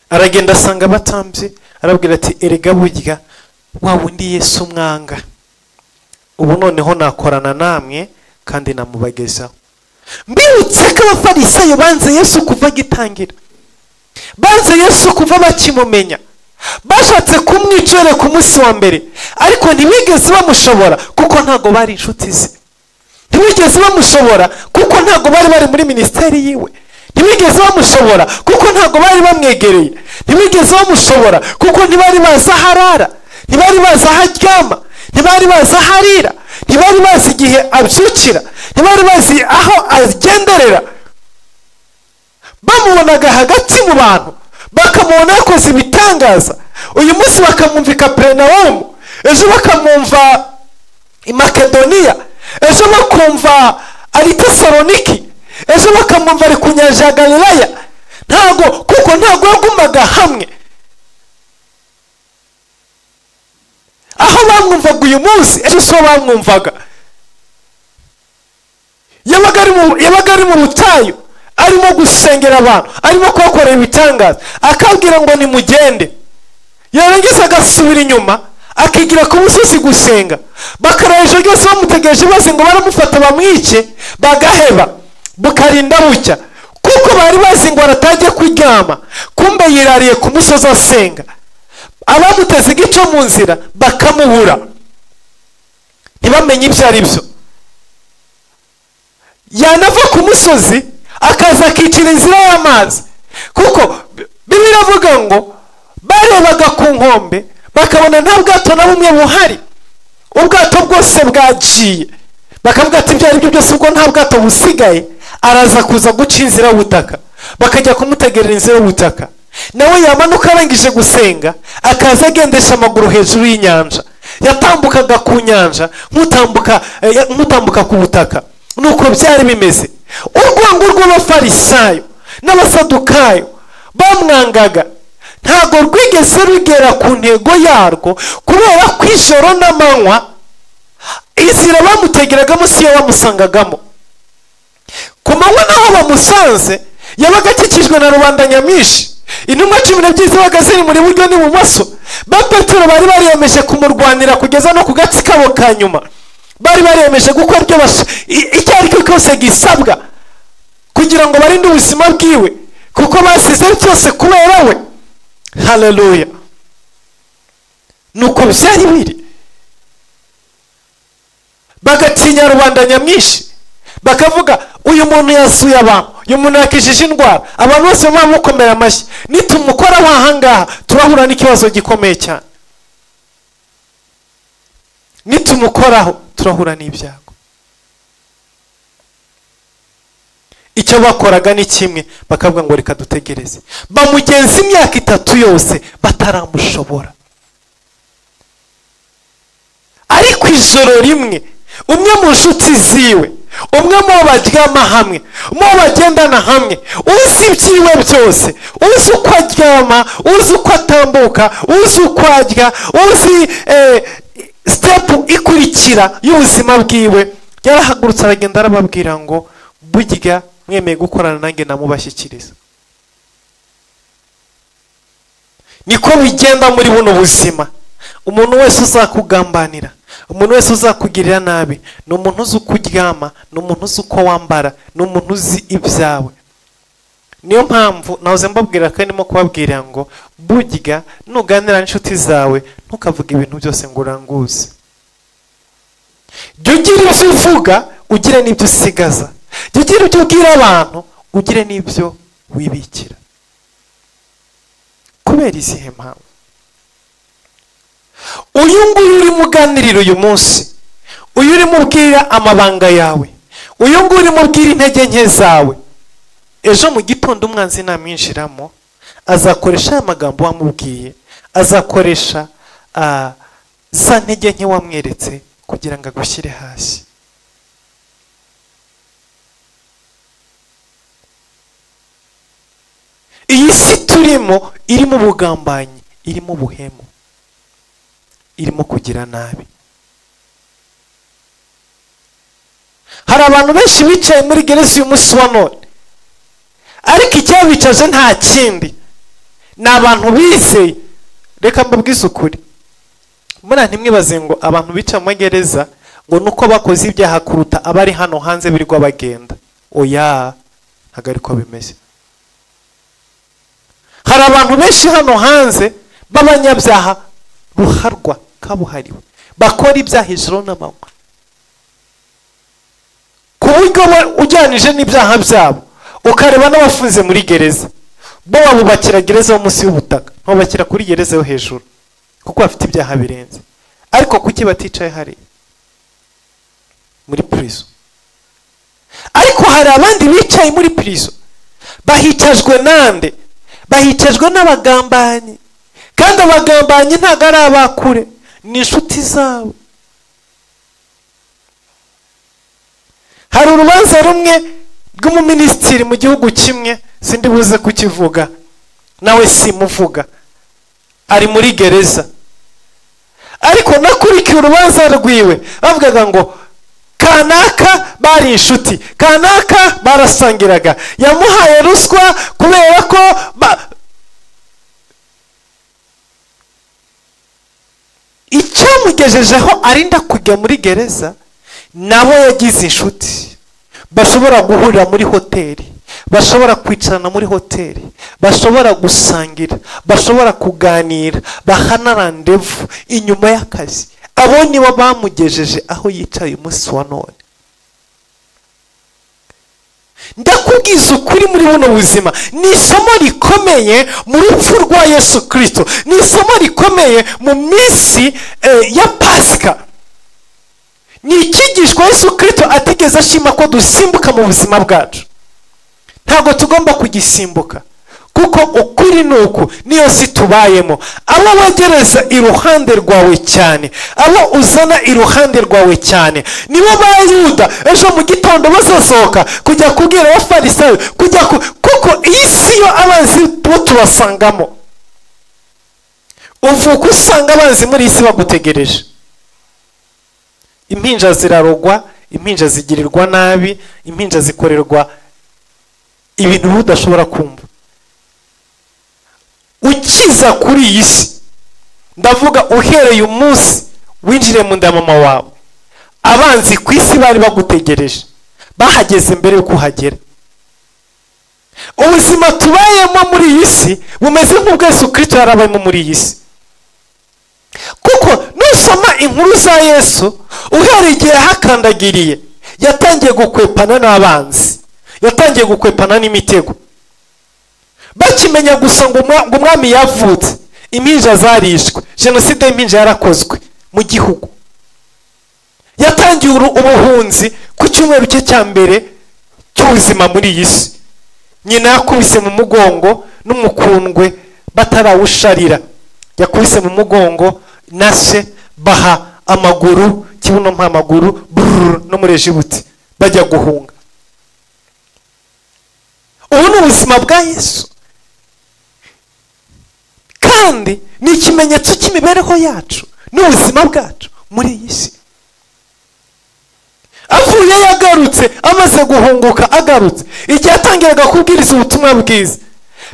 [SPEAKER 1] Aragenda asanga abatambyi, arabwira ati erega burya wa wundi Yesu mwanga, ubu noneho nakorana namwe kandi namubagezaho. Mbibutse ko abafarisayo banze Yesu kuva agitangira, banze Yesu kuva bakimumenya, bashatse kumwicira ku munsi wa mbere, ariko ntibigeze bamushobora kuko ntago bari inshuti ze, ntibigeze bamushobora kuko ntago bari bari muri minisiteri yiwe, ntibigeze bamushobora kuko ntago bari bamwegereye, ntibigeze bamushobora kuko ntibari bazi aho arara, ntibari bazi aho aryama, ntibari bazi aho arira, ntibari bazi igihe abyukira, ntibari bazi aho agenderera. Bamubonaga hagati mu bantu, bakamubona yakoze ibitangaza. Uyu munsi bakamwumva i Kaperinawumu, ejo bakamwumva i Makedoniya, ejo bakumva ari Tesaloniki, ejo bakamwumva ari ku nyanja ya Galilaya. Ntago, kuko ntago yagumaga hamwe. Aho bamwumvaga uyu munsi, ejo so bamwumvaga. Yabaga ari mu butayu, arimo gusengera abantu, arimo kubakorera ibitangaza, akabwira ngo nimugende. Yarangiza agasubira inyuma, akigira ku musozi gusenga. Bakara ejo ryose bamutegereje bazi ngo baramufata bamwice, bagaheba, bukarinda bucya, kuko bari bazi ngo aratajya kuryama, kumbe yirariye ku musozi asenga. Abamuteze igico mu nzira bakamubura, ntibamenye ibyo ari byo. Yanava ku musozi akaza akicira inzira y'amazi, kuko Bibiliya iravuga ngo barebaga ku nkombe bakabona nta bwato na bumwe buhari, ubwato bwose bwagiye. Bakavuga ati ibyo ari byo byose ubwo nta bwato busigaye, araza kuza guca inzira y'ubutaka. Bakajya kumutegerera inzira y'ubutaka, nawe yamanuka arangije gusenga akaza agendesha amaguru hejuru y'inyanja. Yatambukaga ku nyanja nk'utambuka ku butaka. Nuko byari bimeze. Urwango rw'abafarisayo n'abasadukayo bamwangaga ntago rwigeze rugera ku ntego yarwo, kubera ko ijoro n'amanywa inzira bamutegeragamo siyo bamusangagamo. Ku manywa naho bamusanze yabaga akikijwe na rubanda nyamwinshi. Intumwa 12 zabaga ziri muri buryo n'ibumoso. Ba Petero bari bariyemeje kumurwanira kugeza no ku gatsi kabo ka nyuma. Bari bariyemeje gukora ibyo icyo ari cyo cyose gisabwa kugira ngo barinde ubuzima bwiwe, kuko basize byose kubera we. Haleluya. Nuko byari biri. Bagatinya rubanda nyamwinshi, bakavuga uyu muntu yasuye abantu, uyu muntu yakijije indwara, abantu bose bamukomera amashyi, nitumukora ahangaha turahura n'ikibazo gikomeye cyane, nitumukoraho turahura n'ibyago. Icyo bakoraga ni kimwe, bakavuga ngo reka dutegereze. Bamugenza imyaka 3 yose bataramushobora. Ariko ijoro rimwe umwe mu nshuti ziwe, umwe mu baryama hamwe, mu bagendana hamwe, uzi ibyiwe byose, uzi uko aryama, uzi uko atambuka, uzi uko arya, uzi step ikurikira y'ubuzima bwiwe, yarahagurutse aragenda arababwira ngo burya mwemeye gukorana nanjye namubashyikiriza. Niko bigenda muri buno buzima. Umuntu wese uzakugambanira, umuntu wese uzakugirira nabi, ni umuntu uzi uko uryama, ni umuntu uzi uko wambara, ni umuntu uzi ibyawe. Niyo mpamvu nahoze mbabwira kandi ndimo kubabwira ngo burya nuganira n'inshuti zawe ntukavuge ibintu byose ngo uranguze. Jya ugira ibyo uvuga, ugire n'ibyo usigaza. Jya ugira ibyo ubwira abantu, ugire n'ibyo wibikira. Kubera izihe mpamvu? Uyu nguyu urimo uganirira uyu munsi, uyu urimo ubwira amabanga yawe, uyu nguyu urimo ubwira intege nke zawe, ejo mu gitondo umwanzi namwinjiramo azakoresha aya magambo wamubwiye, azakoresha za ntege nke wamweretse kugira ngo agushyire hasi. Iyi si turimo irimo ubugambanyi, irimo ubuhemu, irimo kugira nabi. Hari abantu benshi bicaye muri gereza uyu munsi wa none, ariko icyabicaje nta kindi, ni abantu bizeye. Reka mbabwize ukuri, muriya ntimwibaze ngo abantu bica mu magereza ngo nuko bakoze ibyaha kuruta abari hano hanze birirwa bagenda. Oya, ntabwo ariko bimeze. Hari abantu benshi hano hanze b'abanyabyaha ruharwa kabuhariwe, bakora ibyaha ijoro n'amanywa, ku buryo ujyanije n'ibyaha byabo ukareba n'abafunze muri gereza, bo babubakira gereza yo munsi y'ubutaka, babubakira kuri gereza yo hejuru, kuko bafite ibyaha birenze. Ariko kuki baticaye hariya muri prison? Ariko hari abandi bicaye muri prison bahicajwe nande? Bahicajwe n'abagambanyi. Kandi abagambanyi ntabwo ari abakure, ni inshuti zabo. Hari urubanza rumwe rw'umuminisitiri mu gihugu kimwe, sindi buze kukivuga, nawe simuvuga, ari muri gereza. Ariko nakurikiye urubanza rwiwe, bavugaga ngo kanaka bari inshuti, kanaka barasangiraga, yamuhaye ruswa kubera ko icyamugejejeho arinda kujya muri gereza, nabo yagize inshuti bashobora guhurira muri hoteli, bashobora kwicarana muri hoteli, bashobora gusangira, bashobora kuganira, bahana randevu inyuma y'akazi. Abo nibo bamugejeje aho yicaye umunsi wa none. Ndakubwiza ukuri, muri buno buzima ni isomo rikomeye mu rupfu rwa Yesu Kristo, ni isomo rikomeye mu minsi ya Pasika. Ni icyigishwa Yesu Kristo atigeze ashima ko dusimbuka mu buzima bwacu. Ntabwo tugomba kugisimbuka, kuko ukuri nuku niyo si tubayemo. Abo wegereza iruhande rwawe cyane, abo uzana iruhande rwawe cyane, nibo ba Yuda ejo mu gitondo bazasohoka kujya kubwira abafarisayo, kujya kuko iyi si yo abanzi bo tubasangamo. Uvuka usanga abanzi muri iyi si bagutegereje. Impinja zirarogwa, impinja zigirirwa nabi, impinja zikorerwa ibintu udashobora kumva. Ukiza kuri iyi si, ndavuga uhereye umunsi winjire mu nda mama wawe, abanzi ku isi bari bagutegereje, bahageze mbere yo kuhagera. Ubuzima tubayemo muri iyi si bumeze nk'ubwa Yesu Kristo yarabayemo muri iyi si. Kuko nusoma inkuru za Yesu uhereye igihe yahakandagiriye, yatangiye gukwepana n'abanzi, yatangiye gukwepana n'imitego. Bakimenya gusa ngo umwami yavutse, impinja zarishwe, jenoside y'impinja yarakozwe mu gihugu. Yatangiye ubuhunzi ku cyumweru cye cya mbere cy'ubuzima muri iyi si. Nyina yakubise mu mugongo n'umukundwe batarawusharira, yakubise mu mugongo na se baha amaguru, kibuno mpa amaguru, no muri Egiputa bajya guhunga. Ubu ni ubuzima bwa Yesu, kandi ni ikimenyetso cy'imibereho yacu n'ubuzima bwacu muri iyi si. Avuye yagarutse, amaze guhunguka agarutse, igihe yatangiraga kubwiriza ubutumwa bwiza,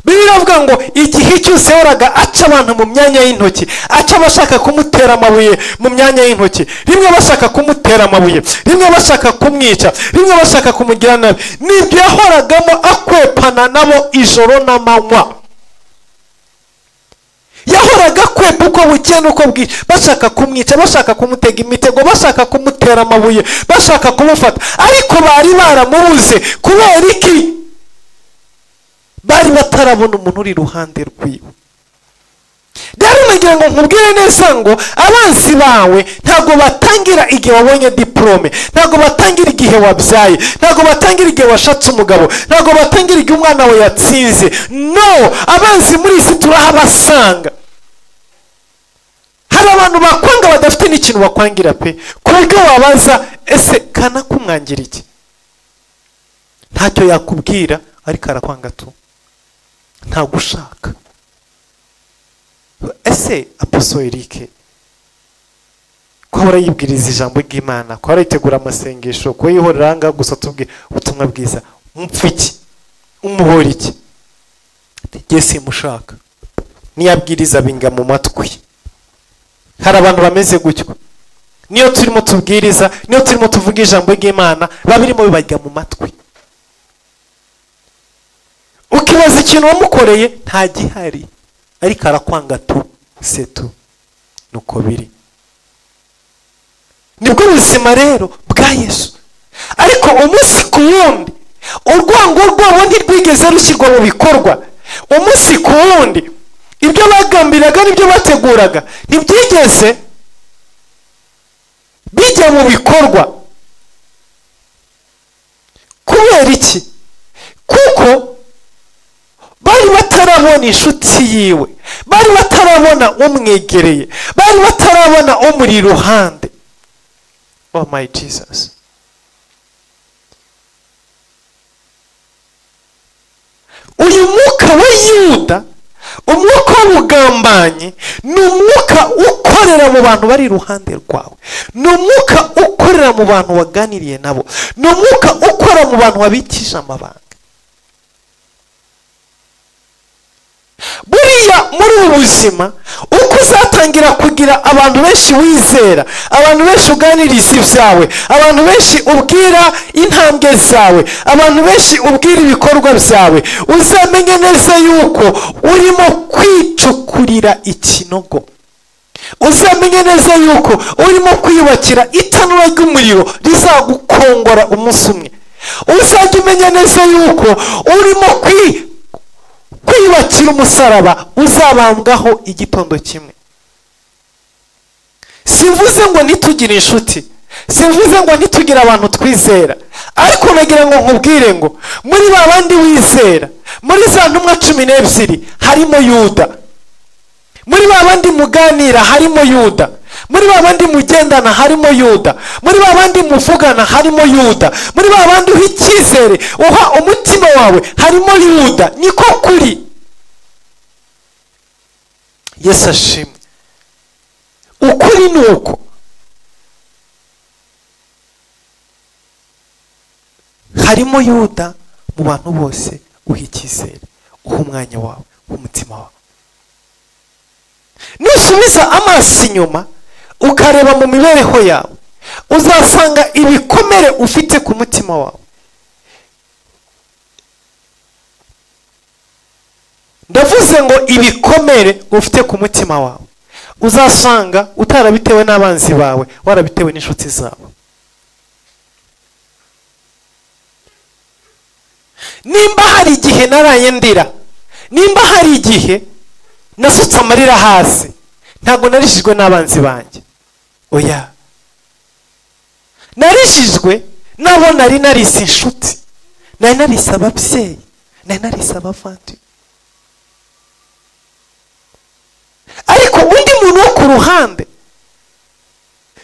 [SPEAKER 1] Bibiliya iravuga ngo igihe cyose yahoraga aca abantu mu myanya y'intoki, aca abashaka kumutera amabuye mu myanya y'intoki, rimwe bashaka kumutera amabuye, rimwe bashaka kumwica, rimwe bashaka kumugira nabi. Nibyo yahoragamo akwepana nabo ijoro n'amanywa. Yahoraga akwepa uko bukeye n'uko bwije, bashaka kumwica, bashaka kumutega imitego, bashaka kumutera amabuye, bashaka kumufata, ariko bari baramubuze. Kubera iki? Bari batarabona umuntu uri iruhande rwiwe. Rero nagira ngo nkubwire neza ngo abanzi bawe ntabwo batangira igihe wabonye diplome, ntabwo batangira igihe wabyaye, ntabwo batangira igihe washatse umugabo, ntabwo batangira igihe umwana wawe yatsinze. No, abanzi muri iyi si turahabasanga. Hari abantu bakwanga badafite n'ikintu bakwangira pe, ku buryo wabaza ese kana kumwangira iki? Ntacyo yakubwira, ariko arakwanga tu, ntagushaka. Ese Apostle Eric ko Ko ahora yibwiriza ijambo ry'Imana, ko ahora yitegura amasengesho, ko yihorera ngaha gusa tubwira ubutumwa bwiza, mupfa iki? Umuhora iki? Jye simushaka. Niyabwiriza binga mu matwi. Hari abantu bameze gutyo. Niyo turimo tubwiriza, niyo turimo tuvuga ijambo ry'Imana, babirimo bibajya mu matwi. Ukibaza ikintu wamukoreye nta gihari, ariko arakwanga tu setu. Nuko biri. Nibwo buzima rero bwa Yesu. Ariko umunsi ku wundi urwango rwabo ntirwigeze rushyirwa mu bikorwa. Umunsi ku wundi ibyo bagambiraga n'ibyo bateguraga ntibyigeze bijya mu bikorwa. Kubera iki? Kuko bari batarabona inshuti yiwe, bari batarabona umwegereye, bari batarabona umuri iruhande. Oh my Jesus. Uyu mwuka wa Yuda, umwuka w'ubugambanyi, ni umwuka ukorera mu bantu bari iruhande rwawe, ni umwuka ukorera mu bantu waganiriye nabo, ni umwuka ukora mu bantu wabikije amabanga. Buriya muri ubu buzima uko uzatangira kugira abantu benshi wizera, abantu benshi uganiriza ibyawe, abantu benshi ubwira intambwe zawe, abantu benshi ubwira ibikorwa byawe, uzamenye neza yuko urimo kwicukurira ikinogo. Uzamenye neza yuko urimo kwiyubakira itanura ry'umuriro rizagukongora umunsi umwe. Uzajya umenya neza yuko urimo kwiyubakira umusaraba uzabambwaho igitondo kimwe. Simvuze ngo ntitugire inshuti, simvuze ngo ntitugire abantu twizera, ariko nagira ngo nkubwire ngo muri ba bandi wizera, muri za ntumwa 12 harimo Yuda, muri ba bandi muganira harimo Yuda, muri ba bandi mugendana harimo Yuda, muri ba bandi muvugana harimo Yuda, muri ba bandi uha icyizere, uha umutima wawe harimo Yuda. Niko kuri. Yesu ashimwe. Ukuri ni uko harimo Yuda mu bantu bose uha icyizere, uha umwanya wawe, uha umutima wawe. Nusubiza amaso inyuma ukareba mu mibereho yawe, uzasanga ibikomere ufite ku mutima wawe. Ndavuze ngo ibikomere ufite ku mutima wawe uzasanga utarabitewe n'abanzi bawe, warabitewe n'inshuti zawe. Nimba hari igihe naraye ndira, nimba hari igihe nasutse amarira hasi, ntabwo narishijwe n'abanzi banjye. Oya, narishijwe nabo nari narise inshuti, nari narise ababyeyi, nari narise abavandimwe. Ariko undi muntu wo ku ruhande,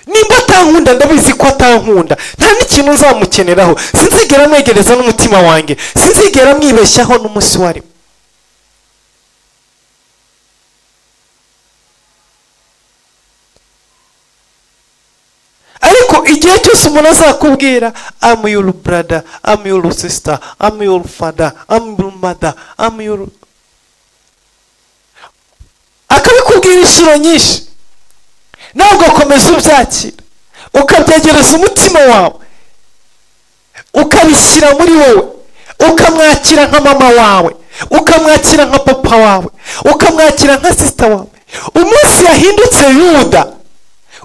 [SPEAKER 1] nimba atankunda, ndabizi ko atankunda, nta n'ikintu nzamukeneraho, sinzigera mwegereza n'umutima wanjye, sinzigera mwibeshyaho n'umunsi warimo. Ariko igihe cyose umuntu azakubwira I'm your brother, I'm your sister, I'm your father, I'm your mother, I'm your, akabikubwira inshuro nyinshi, nawe ugakomeza ubyakira, ukabyegereza umutima wawe, ukabishyira muri wowe, ukamwakira nka mama wawe, ukamwakira nka papa wawe, ukamwakira nka sister wawe. Umunsi yahindutse Yuda,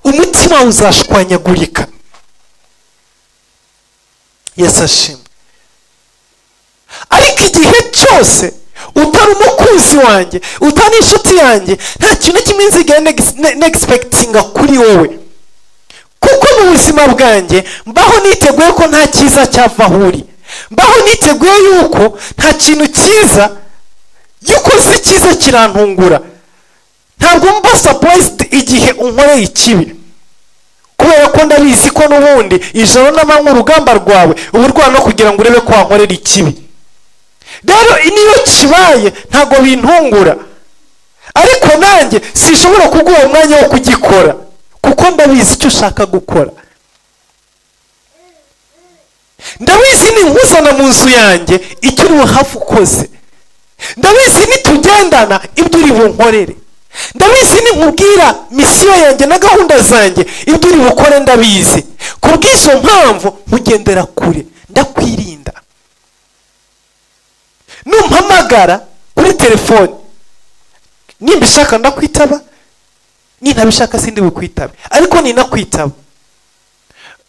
[SPEAKER 1] umutima uzashwanyagurika. Yesu ashimwe. Ariko igihe cyose utari umukunzi wanjye, utari inshuti yanjye, nta kintu kimwe nzigera nexpectinga kuri wowe. Kuko mu buzima bwanjye mbaho niteguye ko nta cyiza cyava aho uri, mbaho niteguye yuko nta kintu cyiza, yuko uzi icyiza kirantungura. Ntabwo mba surprised igihe unkoreye ikibi, kubera ko ndabizi ko n'ubundi ijoro n'amanywa urugamba rwawe uba urwana no kugira ngo urebe ko wankorera ikibi. Rero niyo kibaye ntabwo bintungura, ariko nanjye sinshobora kuguha umwanya wo kugikora, Kuko ndabizi icyo ushaka gukora. Ndabizi ninkuzana mu nzu yanjye icyo uri buhafu ukoze. Ndabizi nitugendana ibyo uri bunkorere. Ndabizi ninkubwira misiyo yanjye na gahunda zanjye ibyo uri bukore ndabizi. Kubw'izo mpamvu nkugendera kure, ndakwirinda. Numpamagara kuri telefone, nimbishaka ndakwitaba, nintabishaka sindi bukwitabe. Ariko ninakwitaba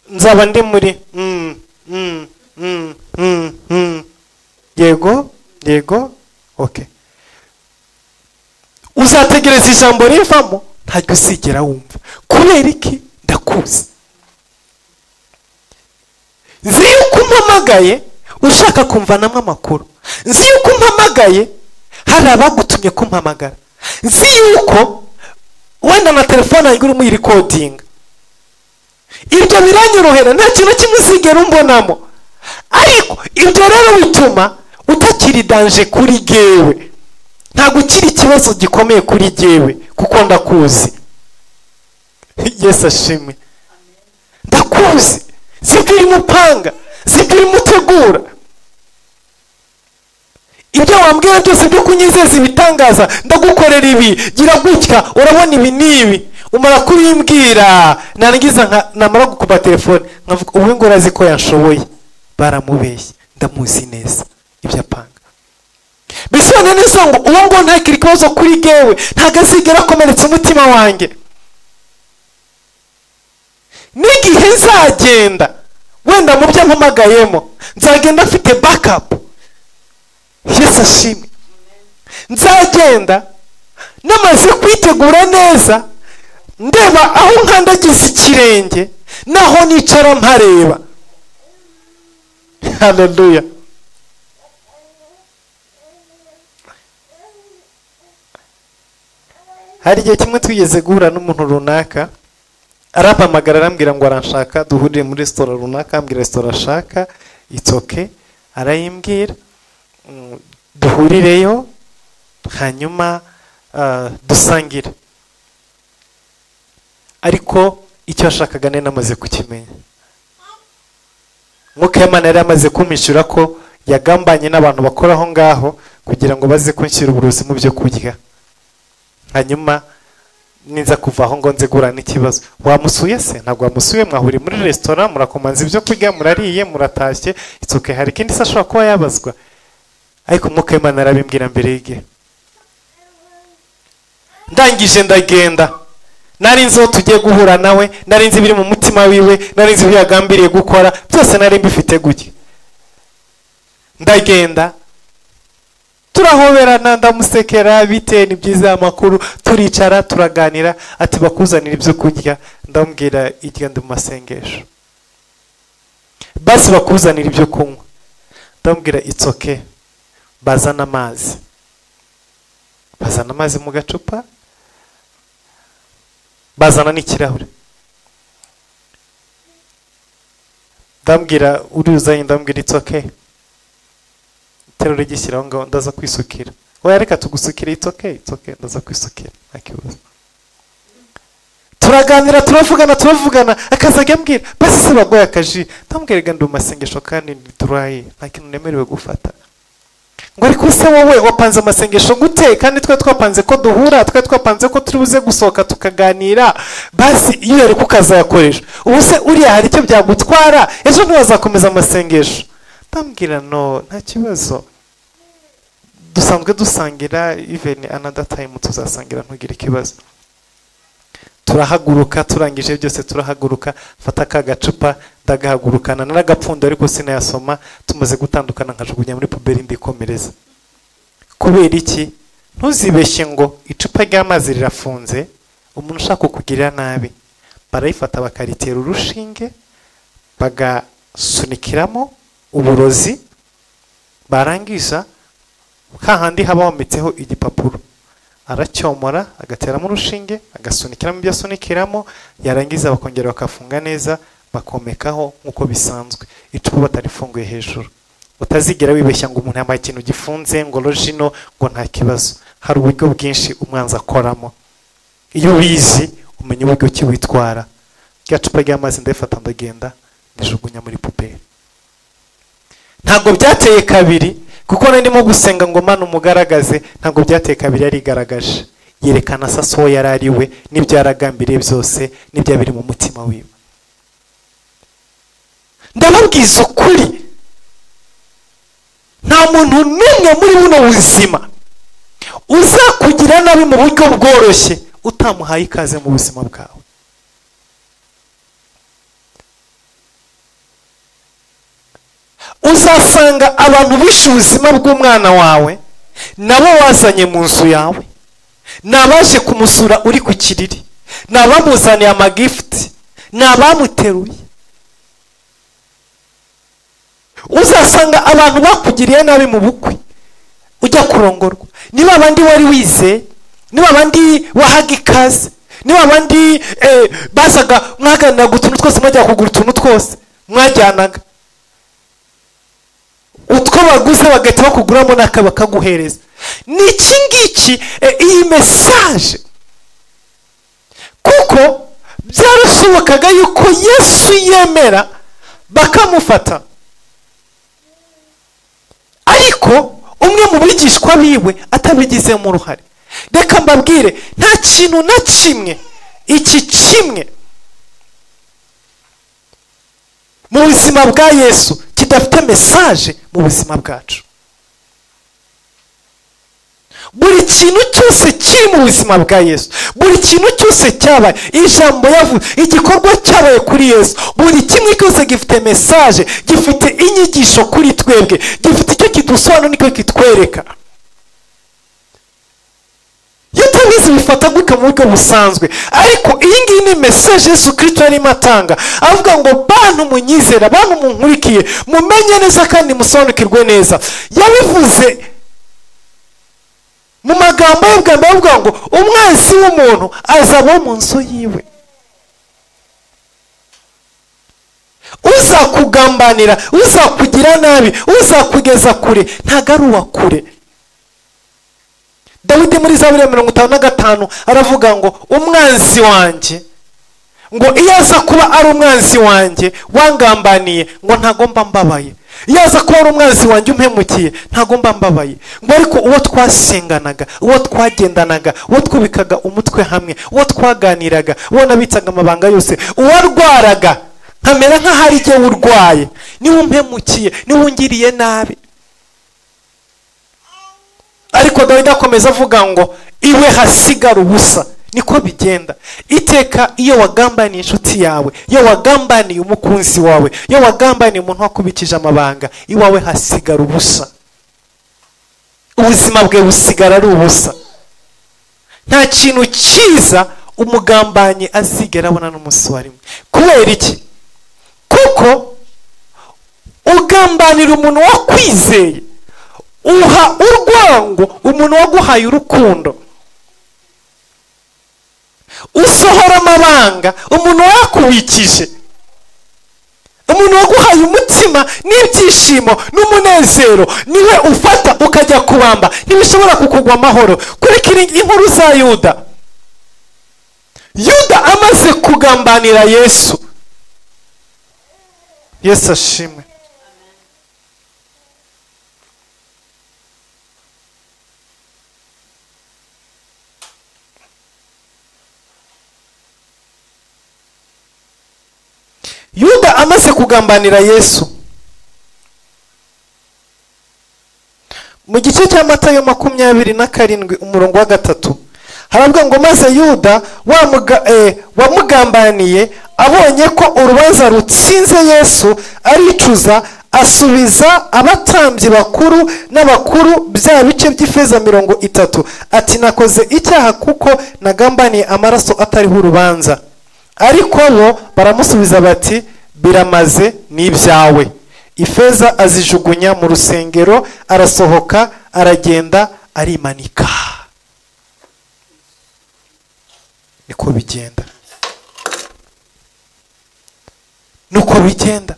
[SPEAKER 1] nzaba ndi muri yego yego okay. Uzategereza ijambo rivamo ntaryo uzigera wumva. Kubera iki? Ndakuzi. Nzi yuko umpamagaye ushaka kumvanamo amakuru. Nzi yuko umpamagaye hari abagutumye kumpamagara. Nzi yuko wenda na telefone yanjye urimo irikodinga. Ibyo biranyorohera, nta kintu kimwe uzigera umbonamo. Ariko ibyo rero bituma utakiri danger kuri gewe. Ntabwo ukiri ikibazo gikomeye kuri gewe kuko ndakuzi. Yesu ashimwe. Ndakuzi. Sibyo urimo upanga, sibyo urimo utegura. Ibyo wambwira byose byo kunyizeza ibitangaza, ndagukorera ibi, gira gutya, urabona ibi n'ibi. Umara kubimbwira, narangiza namara gukuba telefone nkavuga ubu ngo urazi ko yanshoboye. Baramubeshye, ndamuzi neza ibyo apanga. Bisobanuye neza ngo uwo ngo ntakiri ikibazo kuri gewe, ntabwo azigera akomeretsa umutima wanjye. N'igihe nzagenda wenda mu byo mpamagayemo, nzagenda mfite backup. Yesu ashimwe. Nzagenda namaze kwitegura neza, ndeba aho nkandagiza ikirenge naho nicara mpareba. Haleluya. Hari igihe kimwe twigeze guhura n'umuntu runaka, arampamagara arambwira ngo aranshaka duhurire muri resitora runaka, ambwira resitora ashaka, it's okay, arayimbwira duhurireyo hanyuma dusangire. Ariko icyo yashakaga nari namaze kukimenya. Mwuka w'Imana yari amaze kumpishyura ko yagambanye n'abantu bakora aho ngaho kugira ngo baze kunshyira uburozi mu byo kurya. Hanyuma ninza kuva aho ngo nze guhura n'ikibazo. Wamusuye se? Ntabwo wamusuye, mwahuriye muri resitora, murakomanza ibyo kurya, murariye, muratashye, it's okay. Hari ikindi se ashobora kuba yabazwa? Ariko Mwuka w'Imana arabimbwira mbere y'igihe. Ndangije ndagenda. Nari nzi aho tugiye guhura nawe, nari nzi ibiri mu mutima wiwe, nari nzi ibyo yagambiriye gukora, byose nari mbifite gutya. Ndagenda turahoberana, ndamusekera, bite ni byiza amakuru, turicara turaganira, ati bakuzanira ibyo kurya, ndamubwira irya ndi mu masengesho. Basi bakuzanira ibyo kunywa, ndamubwira it's okay. Bazana amazi. Bazana amazi mu gacupa, bazana n'ikirahure. Ndambwira uri uzanye, ndambwira it's okay. Terura igishyiraho ngo ndaza kwisukira. Oya reka tugusukire, it's okay, it's okay, ndaza kwisukira, nta kibazo. Turaganira, turavugana, akazajya ambwira basi se bagoye akaji, ndambwira rega ndi mu masengesho kandi nduraye, nta kintu nemerewe gufata. Ngo ariko se wowe wapanze amasengesho gute kandi twe twapanze ko duhura, twe twapanze ko turi buze gusohoka tukaganira, basi iyo yari kukazayakoresha. Ubu se uriya hari icyo byagutwara, ejo ntiwazakomeza amasengesho. Ndambwira no, nta kibazo. Dusanzwe dusangira, even another time tuzasangira, ntugire ikibazo. Turahaguruka, turangije byose turahaguruka, fata ka gacupa ndagahagurukana, naragapfundo ariko sinayasoma, tumaze gutandukana nkajugunya muri puberi ndikomereza. Kubera iki? Ntuzibeshye ngo icupa ry'amazi rirafunze, umuntu ushaka kukugirira nabi barayifata bakaritera urushinge, bagasunikiramo uburozi, barangiza hahandi haba hometseho igipapuro, aracyomora agateramo urushinge, agasunikiramo ibyo asunikiramo, yarangiza bakongera bakafunga neza, bakomekaho nk'uko bisanzwe, icupa batarifunguye hejuru. Utazigera wibeshya ngo umuntu yambaye ikintu gifunze ngo logino ngo nta kibazo. Hari uburyo bwinshi umwanzi akoramo. Iyo ubizi Umenya uburyo ki witwara. Rya cupa ry'amazi ndayifata ndagenda ndijugunya muri puberi. Ntabwo byateye kabiri, kuko nari ndimo gusenga ngo Mana umugaragaze. Ntabwo byateye kabiri, yarigaragaje, yerekana sasa uwo yari ari we n'ibyo yaragambiriye byose n'ibyo biri mu mutima wiwe. Ndababwiza ukuri, nta muntu n'umwe muri buno buzima uzakugira nabi mu buryo bworoshye utamuhaye ikaze mu buzima bwawe. Uzasanga abantu bishe ubuzima bw'umwana wawe nabo wazanye mu nzu yawe, nabaje kumusura uri ku kiriri, nabamuzaniye amagifuti, nabamuteruye. Uzasanga abantu bakugiriye nabi mu bukwe ujya kurongorwa, niba abandi wari wize, niba abandi wahaga ikaze, niba abandi bazaga mwaganiraga utuntu twose, mwajya kugura utuntu twose mwajyanaga, utwo baguze bagahita bakuguramo n'aka bakaguhereza. Ni iki ngiki iyi mesaje, kuko byarashobokaga yuko Yesu yemera bakamufata, ariko umwe mu bigishwa biwe atabigizemo uruhare. Reka mbabwire, nta kintu na kimwe iki kimwe mu buzima bwa Yesu kidafite mesaje mu buzima bwacu. Buri kintu cyose kiri mu buzima bwa Yesu, buri kintu cyose cyabaye, ijambo yavuze, igikorwa cyabaye kuri Yesu, buri kimwe cyose gifite mesaje, gifite inyigisho kuri twebwe, gifite icyo kidusobanura n'icyo kitwereka. Iyo tubizi bifata gutya mu buryo busanzwe, ariko iyi ngiyi ni mesaje Yesu Kristo yarimo atanga, avuga ngo bantu munyizera, bantu munkurikiye, mumenye neza kandi musobanukirwe neza. Yabivuze mu magambo ye bwa mbere, avuga ngo umwanzi w'umuntu azaba mu nzu yiwe. Uzakugambanira, uzakugira nabi, uzakugeza kure, ntago ari uwa kure. Dawidi muri Zaburi ya 55 aravuga ngo umwanzi wanjye, ngo iyo aza kuba ari umwanzi wanjye wangambaniye, ngo ntagomba mbabaye. Iyo aza kuba ari umwanzi wanjye umpemukiye, ntagomba mbabaye. Ngo ariko uwo twasenganaga, uwo twagendanaga, uwo twubikaga umutwe hamwe, uwo twaganiraga, uwo nabitsaga amabanga yose, uwarwaraga nkamera nk'ahari igihe urwaye, niwe umpemukiye, niwe ungiriye nabi. Ariko Dawidi akomeza avuga ngo iwe hasigara ubusa. Niko bigenda iteka. Iyo wagambaniye inshuti yawe, iyo wagambaniye umukunzi wawe, iyo wagambaniye umuntu wakubikije amabanga, iwawe hasigara ubusa. Ubuzima bwe busigara ari ubusa. Nta kintu cyiza umugambanyi azigera abona n'umunsi wa rimwe. Kubera iki? Kuko ugambanira umuntu wakwizeye, uha urwango umuntu waguhaye urukundo, usohora amabanga umuntu wakubikije, umuntu waguhaye umutima n'ibyishimo n'umunezero, niwe ufata ukajya kubamba. Ntibishobora kukugwa amahoro. Kurikira inkuru za Yuda. Yuda amaze kugambanira Yesu, Yesu ashimwe. Yuda amaze kugambanira Yesu, mu gice cya Matayo 27 umurongo wa 3 haravuga ngo maze Yuda wamugambaniye abonye ko urubanza rutsinze Yesu, aricuza, asubiza abatambyi bakuru n'abakuru bya bice by'ifeza 30, ati nakoze icyaha kuko nagambaniye amaraso atariho urubanza. Ariko bo baramusubiza bati biramaze n'ibyawe. Ifeza azijugunya mu rusengero, arasohoka aragenda arimanika. Niko bigenda, nuko bigenda.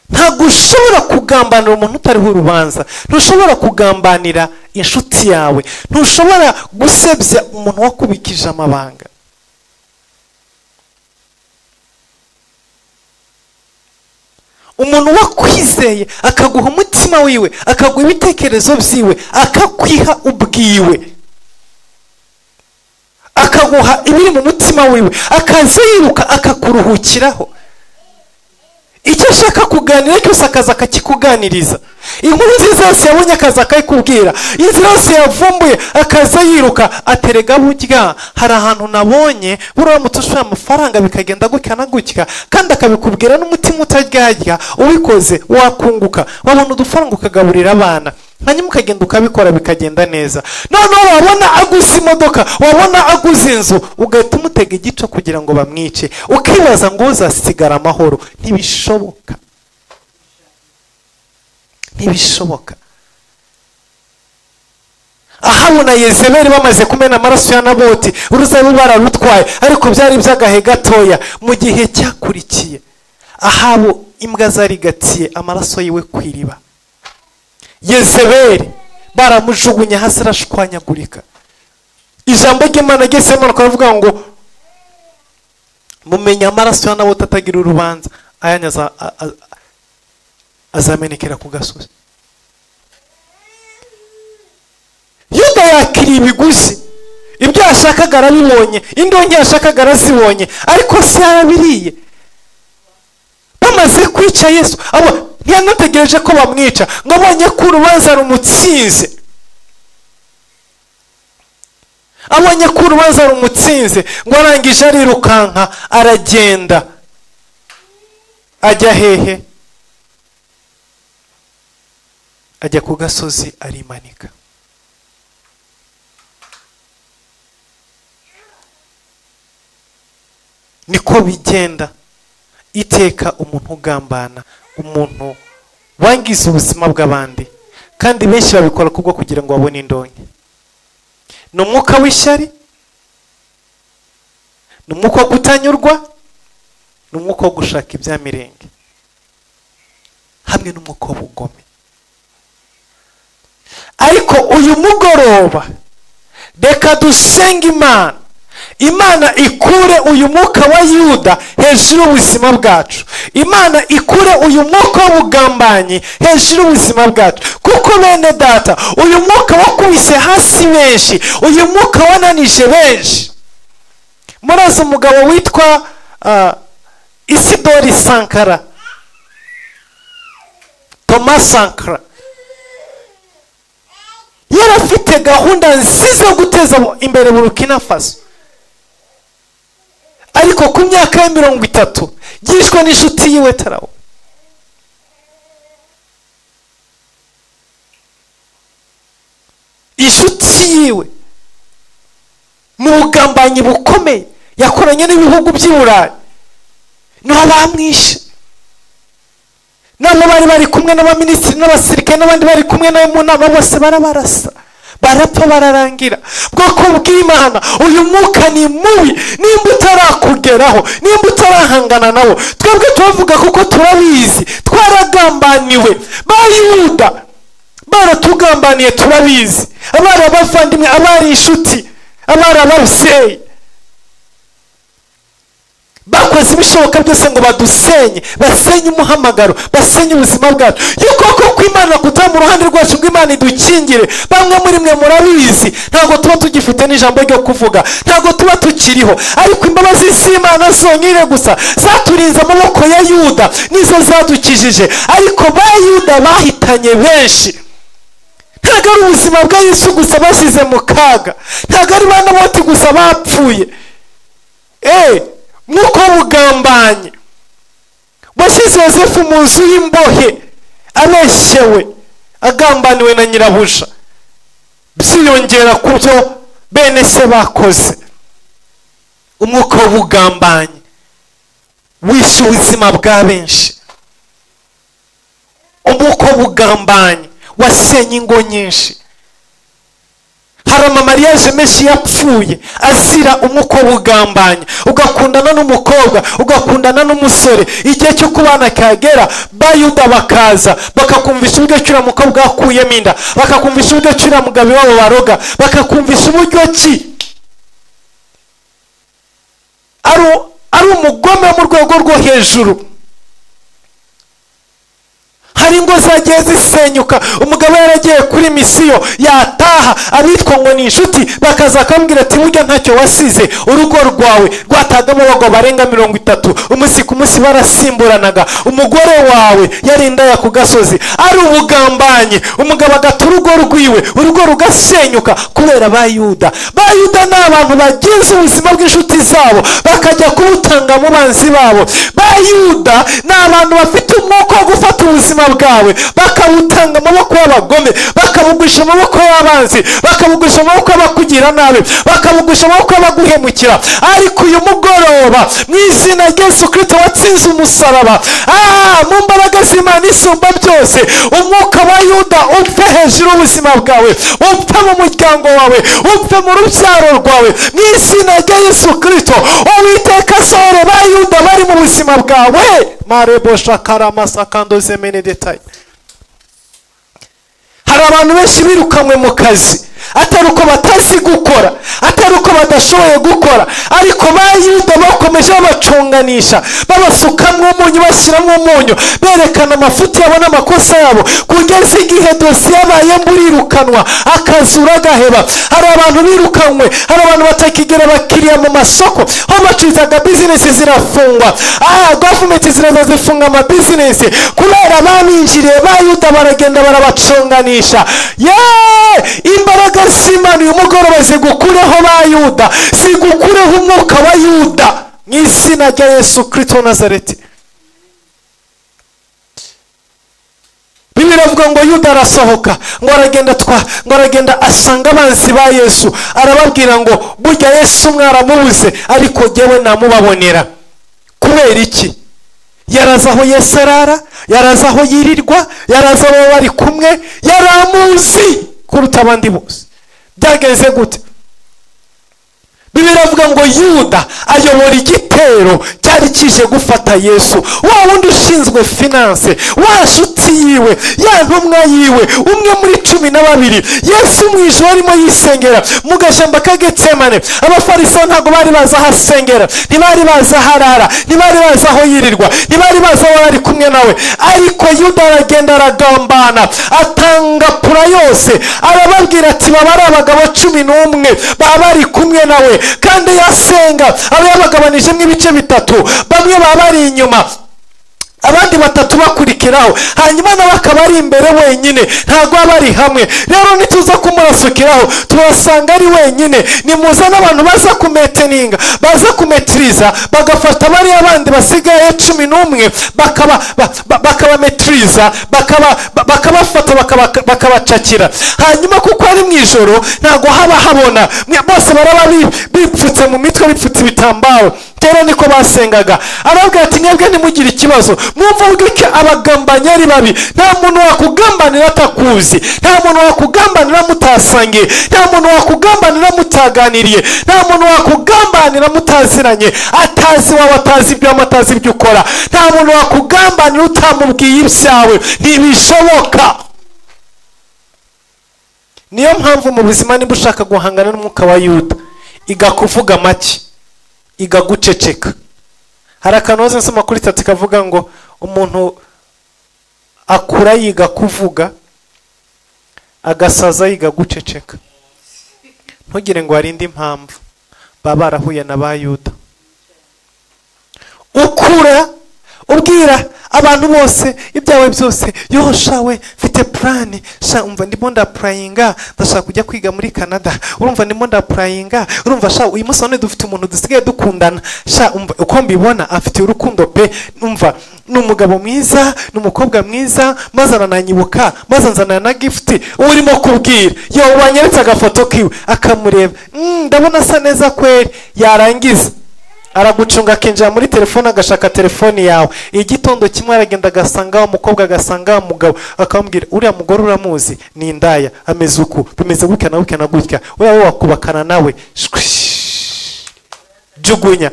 [SPEAKER 1] Ntabwo Ntushobora kugambanira umuntu utariho urubanza, ntushobora kugambanira inshuti yawe, ntushobora gusebya umuntu wakubikije amabanga. Umuntu wakwizeye akaguha umutima wiwe, akaguha ibitekerezo byiwe, akakwiha ubwiwe, akaguha ibiri mu mutima wiwe, akaza yiruka akakuruhukiraho. Icyo ashaka kuganira cyose akaza akakikuganiriza. Inkuru nziza yose yabonye akaza akayikubwira, inzira yose yavumbuye akaza yiruka aterega burya hari ahantu nabonye buramutse ushoye amafaranga bikagenda gutya na gutya, kandi akabikubwira n'umutima utaryarya, ubikoze wakunguka, wabona udufaranga ukagaburira abana, hanyuma ukagenda ukabikora bikagenda neza. Noneho wabona aguze imodoka, wabona aguze inzu, ugahita umutega igico kugira ngo bamwice, ukibaza ngo uzasigara amahoro. Ntibishoboka, ntibishoboka. Ahabu na Yezebeli bamaze kumena amaraso ya Naboti, uruzabibu bararutwaye, ariko byari by'agahe gatoya. Mu gihe cyakurikiye Ahabu imbwa zarigatiye amaraso yiwe ku iriba, Yezebeli baramujugunya hasi arashwanyagurika. Ijambo ry'Imana ryesemo rikavuga ngo mumenya amaraso ya Naboti atagira urubanza, ayanyaza azamenekera ku gasozi. Yuda yakiriye ibiguzi, ibyo yashakaga arabibonye, indonke yashakaga arazibonye, ariko se yarabiriye. Bamaze kwica Yesu, abo ntiyanategereje ko bamwica, ngo abonye ko urubanza rumutsinze, abonye ko urubanza rumutsinze, ngo arangije arirukanka aragenda ajya hehe? Ajya ku gasozi arimanika. Niko bigenda iteka, umuntu ugambana, umuntu wangiza ubuzima bw'abandi, kandi benshi babikora kubwo kugira ngo babone indonke. Ni umwuka w'ishyari, ni umwuka wo kutanyurwa, ni umwuka wo gushaka ibyamirenge, hamwe n'umwuka w'ubugome. Ariko uyu mugoroba reka dusenge Imana, Imana ikure uyu mwuka wa Yuda hejuru y'ubuzima bwacu, Imana ikure uyu mwuka w'ubugambanyi hejuru y'ubuzima bwacu. Kuko bene data, uyu mwuka wakubise hasi benshi, uyu mwuka wananije benshi. Murazi umugabo witwa Isidori Sankara, Thomas Sankara, yari afite gahunda nziza yo guteza imbere Burkina Faso, ariko ku myaka ya 30 yishwe n'inshuti yiwe Tarawo. Inshuti yiwe mu bugambanyi bukomeye yakoranye n'ibihugu by'i Burayi, niho bamwishe. Nabo bari bari kumwe n'abaminisitiri n'abasirikare n'abandi bari kumwe nawe mu nama, bose barabarasa, barapfa bararangira. Bwoko bw'Imana, uyu mwuka ni mubi. Nimba utarakugeraho, nimba utarahangana nawo, twebwe tubavuga kuko turabizi, twaragambaniwe. Ba Yuda baratugambaniye, turabizi. Abari abavandimwe, abari inshuti, abari ababyeyi, bakoze ibishoboka byose ngo badusenye, basenye umuhamagaro, basenye ubuzima bwacu. Yuko koko Imana kutaba mu ruhande rwacu ngo Imana idukingire. Bamwe muri mwe murabizi, ntabwo tuba tugifite n'ijambo ryo kuvuga, ntabwo tuba tukiriho, ariko imbabazi z'Imana zonyine gusa zaturinze amaboko ya Yuda, nizo zadukijije. Ariko ba Yuda bahitanye benshi. Ntabwo ari ubuzima bwa Yesu gusa bashyize mu kaga, ntabwo ari ba Naboti gusa bapfuye. Mwuka w'ubugambanyi washyize Yosefu mu nzu y'imbohe, abeshyewe, agambaniwe na nyirabuja, byiyongera ku byo bene se bakoze. Umwuka w'ubugambanyi wishe ubuzima bwa benshi. Umwuka w'ubugambanyi wasenye ingo nyinshi. Hari amama Amamariage menshi yapfuye azira umwuka w'ubugambanyi. Ugakundana n'umukobwa, ugakundana n'umusore, igihe cyo kubana kagera bayuda bakaza bakakumvisha uburyo ki uriya mukobwa wakuyemo inda, bakakumvisha uburyo ki uriya mugabo wabo baroga, bakakumvisha uburyo ki ari umugome mu rwego rwo hejuru. Hari ingo zagiye zisenyuka, umugabo yaragiye kuri misiyo, yataha abitwa ngo ni inshuti bakaza akambwira ati burya ntacyo wasize, urugo rwawe rwatagamo abagabo barenga 30, umunsi ku munsi barasimburanaga, umugore wawe yari indaya ku gasozi. Ari ubugambanyi. Umugabo agata urugo rwiwe, urugo rugasenyuka kubera Bayuda. Bayuda ni abantu bagenza ubuzima bw'inshuti zabo bakajya kubutanga mu banzi babo. Bayuda ni abantu bafite umwuka wo gufata ubuzima bwawe bakabutanga amaboko y'abagome, bakabugurisha amaboko y'abanzi, bakabugurisha amaboko y'abakugira nabi, bakabugurisha amaboko y'abaguhemukira. Ariko uyu mugoroba mu izina rya Yesu Kristo watsinze umusaraba, mu mbaraga z'Imana isumba byose, umwuka wa Yuda upfe hejuru y'ubuzima bwawe, upfe mu muryango wawe, upfe mu rubyaro rwawe, mu izina rya Yesu Kristo. Uwiteka asohore ba Yuda bari mu buzima bwawe. Marebo shakara masakando zemene detail. Hari abantu benshi birukanwe mu kazi, atari uko batazi gukora, atari uko badashoboye gukora, ariko Bayuda bakomeje babacunganisha, babasukamo umunyu, bashyiramo umunyu, berekana amafuti yabo n'amakosa yabo, kugeza igihe dosiye yabaye mburirukanwa, akazura gaheba. Hari abantu birukanwe, hari abantu batakigera abakiriya mu masoko, aho bacuruzaga bizinesi zirafungwa, gavumenti ziraza zifunga amabizinesi kubera babinjiriye. Bayuda baragenda barabacunganisha. Imbaraga z'Imana uyu mugoroba zigukureho Bayuda, zigukureho umwuka wa Yuda mu izina rya Yesu Kristo wa Nazareti. Bibiliya iravuga ngo Yuda arasohoka, ngo aragenda ngo aragenda asanga abanzi ba Yesu, arababwira ngo burya Yesu mwaramubuze, ariko jyewe namubabonera. Kubera iki? Yaraza aho Yesu arara, yaraza aho yirirwa, yaraza aho bari kumwe, yaramuzi kuruta abandi bose. Byagenze gute? Bibiliya iravuga ngo Yuda ayobora igitero cyari kije gufata Yesu. Wa wundi ushinzwe finance, wa nshuti yiwe, ya ntumwa yiwe, umwe muri 12. Yesu mu ijoro arimo yisengera mu gashyamba ka Getsemane. Abafarisayo ntabwo bari bazi aho asengera, ntibari bazi aho arara, ntibari bazi aho yirirwa, ntibari bazi aho bari kumwe nawe. Ariko Yuda aragenda aragambana, atanga pura yose, arababwira ati baba ari abagabo 11 baba bari kumwe nawe. Kandi yasenga aba yabagabanijemo ibice 3, bamwe baba bari inyuma, abandi 3 bakurikiraho, hanyuma nawe akaba ari imbere wenyine, ntabwo aba ari hamwe. Rero nituza kumurasukiraho turasanga ari wenyine. Nimuza n'abantu baza kumeteninga, baza kumetiriza, bagafata bariya abandi basigaye 11, bakabametiriza, bakabafata, bakabacakira. Hanyuma kuko ari mu ijoro ntabwo haba habona, bose baraba bipfutse mu mitwe, bipfutse ibitambaro. Rero niko basengaga. Arabwira ati mwebwe ntimugire ikibazo, mwumva uburyo abagambanyi ari babi. Nta muntu wakugambanira atakuzi, nta muntu wakugambanira mutasangiye, nta muntu wakugambanira mutaganiriye, nta muntu wakugambanira mutaziranye, atazi wawe, atazi ibyo, atazi ibyo ukora. Nta muntu wakugambanira utamubwiye ibyawe, ntibishoboka. Niyo mpamvu mu buzima niba ushaka guhangana n'umwuka wa Yuda, igakuvuga make, igaguceceka. Hari akantu waza nsoma kuri 3 kavuga ngo umuntu akura yiga kuvuga, agasaza yiga guceceka. Ntugire ngo hari indi mpamvu baba barahuye na Bayuda. Ukura ubwira abantu bose ibyawe byose, yo shawe mfite plan, sha umva ndimo ndapurayinga, ndashaka kujya kwiga muri Canada, urumva ndimo ndapurayinga, urumva sha uyu munsi none dufite umuntu dusigaye dukundana, sha umva uko mbibona afite urukundo pe, umva ni umugabo mwiza, ni umukobwa mwiza, maze arananyibuka, maze anzanira na gift. Urimo kubwira yo wanyeretse agafoto kiwe, akamureba, ndabona asa neza kweri. Yarangiza Aragucunga akinjira muri telefone agashaka telefone yawe. Igitondo kimwe aragenda agasanga umukobwa, agasanga umugabo, akamubwira uriya mugore uramuzi ni indaya, ameze uku, bimeze gutya na gutya na gutya, uriya we wakubakana nawe, jugunya.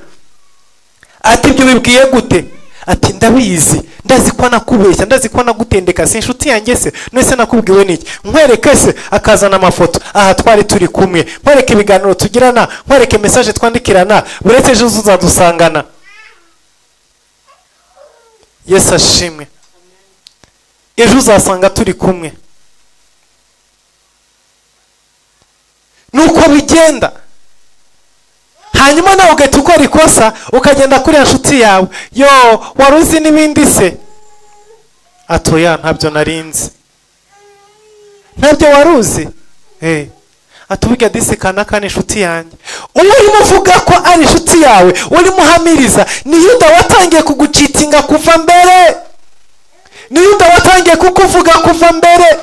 [SPEAKER 1] Ati ibyo bibwiye gute? Ati ndabizi, ndazi ko nakubeshya, ndazi ko nagutendeka, si inshuti yanjye se, none se nakubwiwe n'iki? Nkwereke se? Akazana amafoto, aha twari turi kumwe, nkwereke ibiganiro tugirana, nkwereke message twandikirana, buretse ejo uzadusangana. Yesu ashimwe. Ejo uzasanga turi kumwe. Nuko bigenda. Hanyuma nawe ugahita ukora ikosa ukagenda kuri inshuti yawe, yo wari uzi n'ibindi se? Atoya ntabyo narinzi. Ntabyo wari uzi? Atuburya disi kanaka ni inshuti yanjye. Urimo uvuga ko ari inshuti yawe, urimo uhamiriza, ni Yuda watangiye kugucitinga kuva mbere. Ni Yuda watangiye kukuvuga kuva mbere.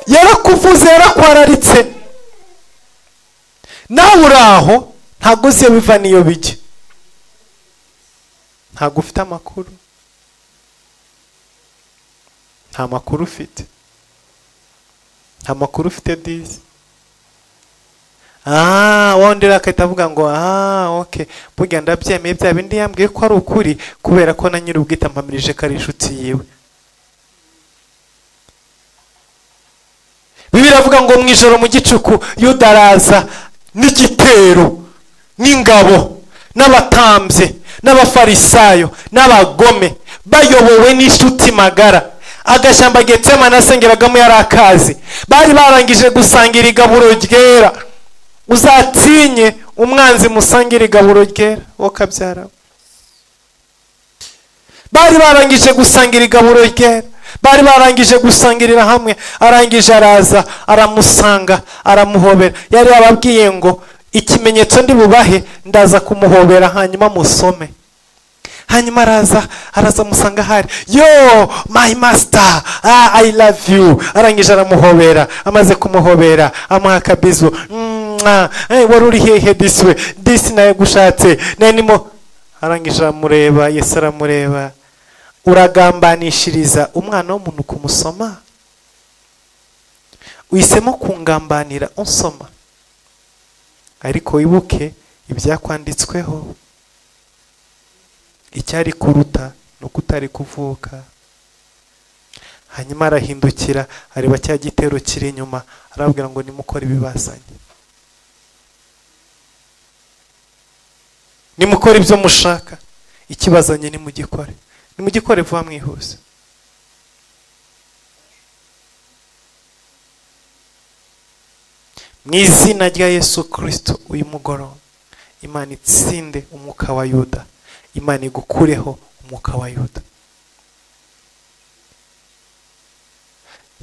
[SPEAKER 1] Yarakuvuze, yarakwararitse. Nawe uraho ntabwo uzi iyo biva n'iyo bijya, ntabwo ufite amakuru, nta makuru ufite, nta makuru ufite disi. Wundi akahita avuga ngo okay, burya ndabyemeye bya bindi yambwiye ko ari ukuri, kubera ko na nyir'ubwite ampamirije ko ari inshuti yiwe. Bibiliya iravuga ngo mu ijoro mu gicuku Yuda araza n'igitero n'ingabo n'abatambye n'abafarisayo n'abagome bayobowe n'inshuti magara. Agashyamba Getsemane asengeragamo yari akazi, bari barangije gusangira igaburo ryera. Uzatinye umwanzi musangira igaburo ryera wo kabyara. Bari barangije gusangira igaburo ryera, bari barangije gusangirira hamwe. Arangije araza aramusanga aramuhobera. Yari yababwiye ngo ikimenyetso ndi bubahe, ndaza kumuhobera hanyuma musome. Hanyuma araza musanga hari, yo my master, I love you. Arangije aramuhobera, amaze kumuhobera amuha akabizu, wari uri hehe disi we, disi nawe gushatse nimo. Arangije aramureba, Yesu aramureba. Uragambanishiriza umwana w'umuntu kumusoma? Uhisemo kungambanira unsoma, ariko wibuke ibyakwanditsweho. Icyari kuruta no kutari kuvuka. Hanyuma arahindukira areba cya gitero kiri inyuma, arabwira ngo nimukore ibibazanye, nimukore ibyo mushaka, ikibazanye nimugikore, nimugikore vuba mwihuse. Mu izina rya Yesu Kristo uyu mugoroba Imana itsinde umwuka wa Yuda, Imana igukureho umwuka wa Yuda.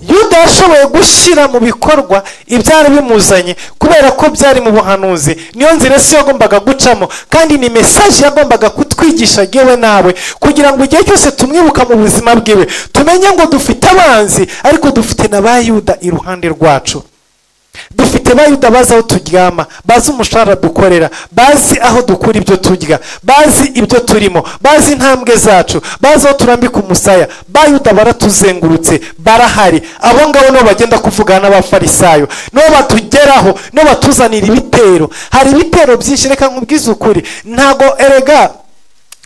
[SPEAKER 1] Yuda yashoboye gushyira mu bikorwa ibyari bimuzanye kubera ko byari mu buhanuzi. Niyo nzira Yesu yagombaga gucamo, kandi ni message yagombaga kutwigisha yewe nawe, kugira ngo igihe cyose tumwibuka mu buzima bwiwe tumenye ngo dufite abanzi, ariko dufite na ba Yuda iruhande rwacu. Dufite ba Yuda bazi aho turyama, bazi umushahara dukorera, bazi aho dukura ibyo turya, bazi ibyo turimo, bazi intambwe zacu, bazi aho turambika umusaya. Ba Yuda baratuzengurutse, barahari. Abo ngabo nibo bagenda kuvugana n'abafarisayo, nibo batugeraho, nibo batuzanira ibitero. Hari ibitero byinshi, reka nkubwize ukuri, ntago erega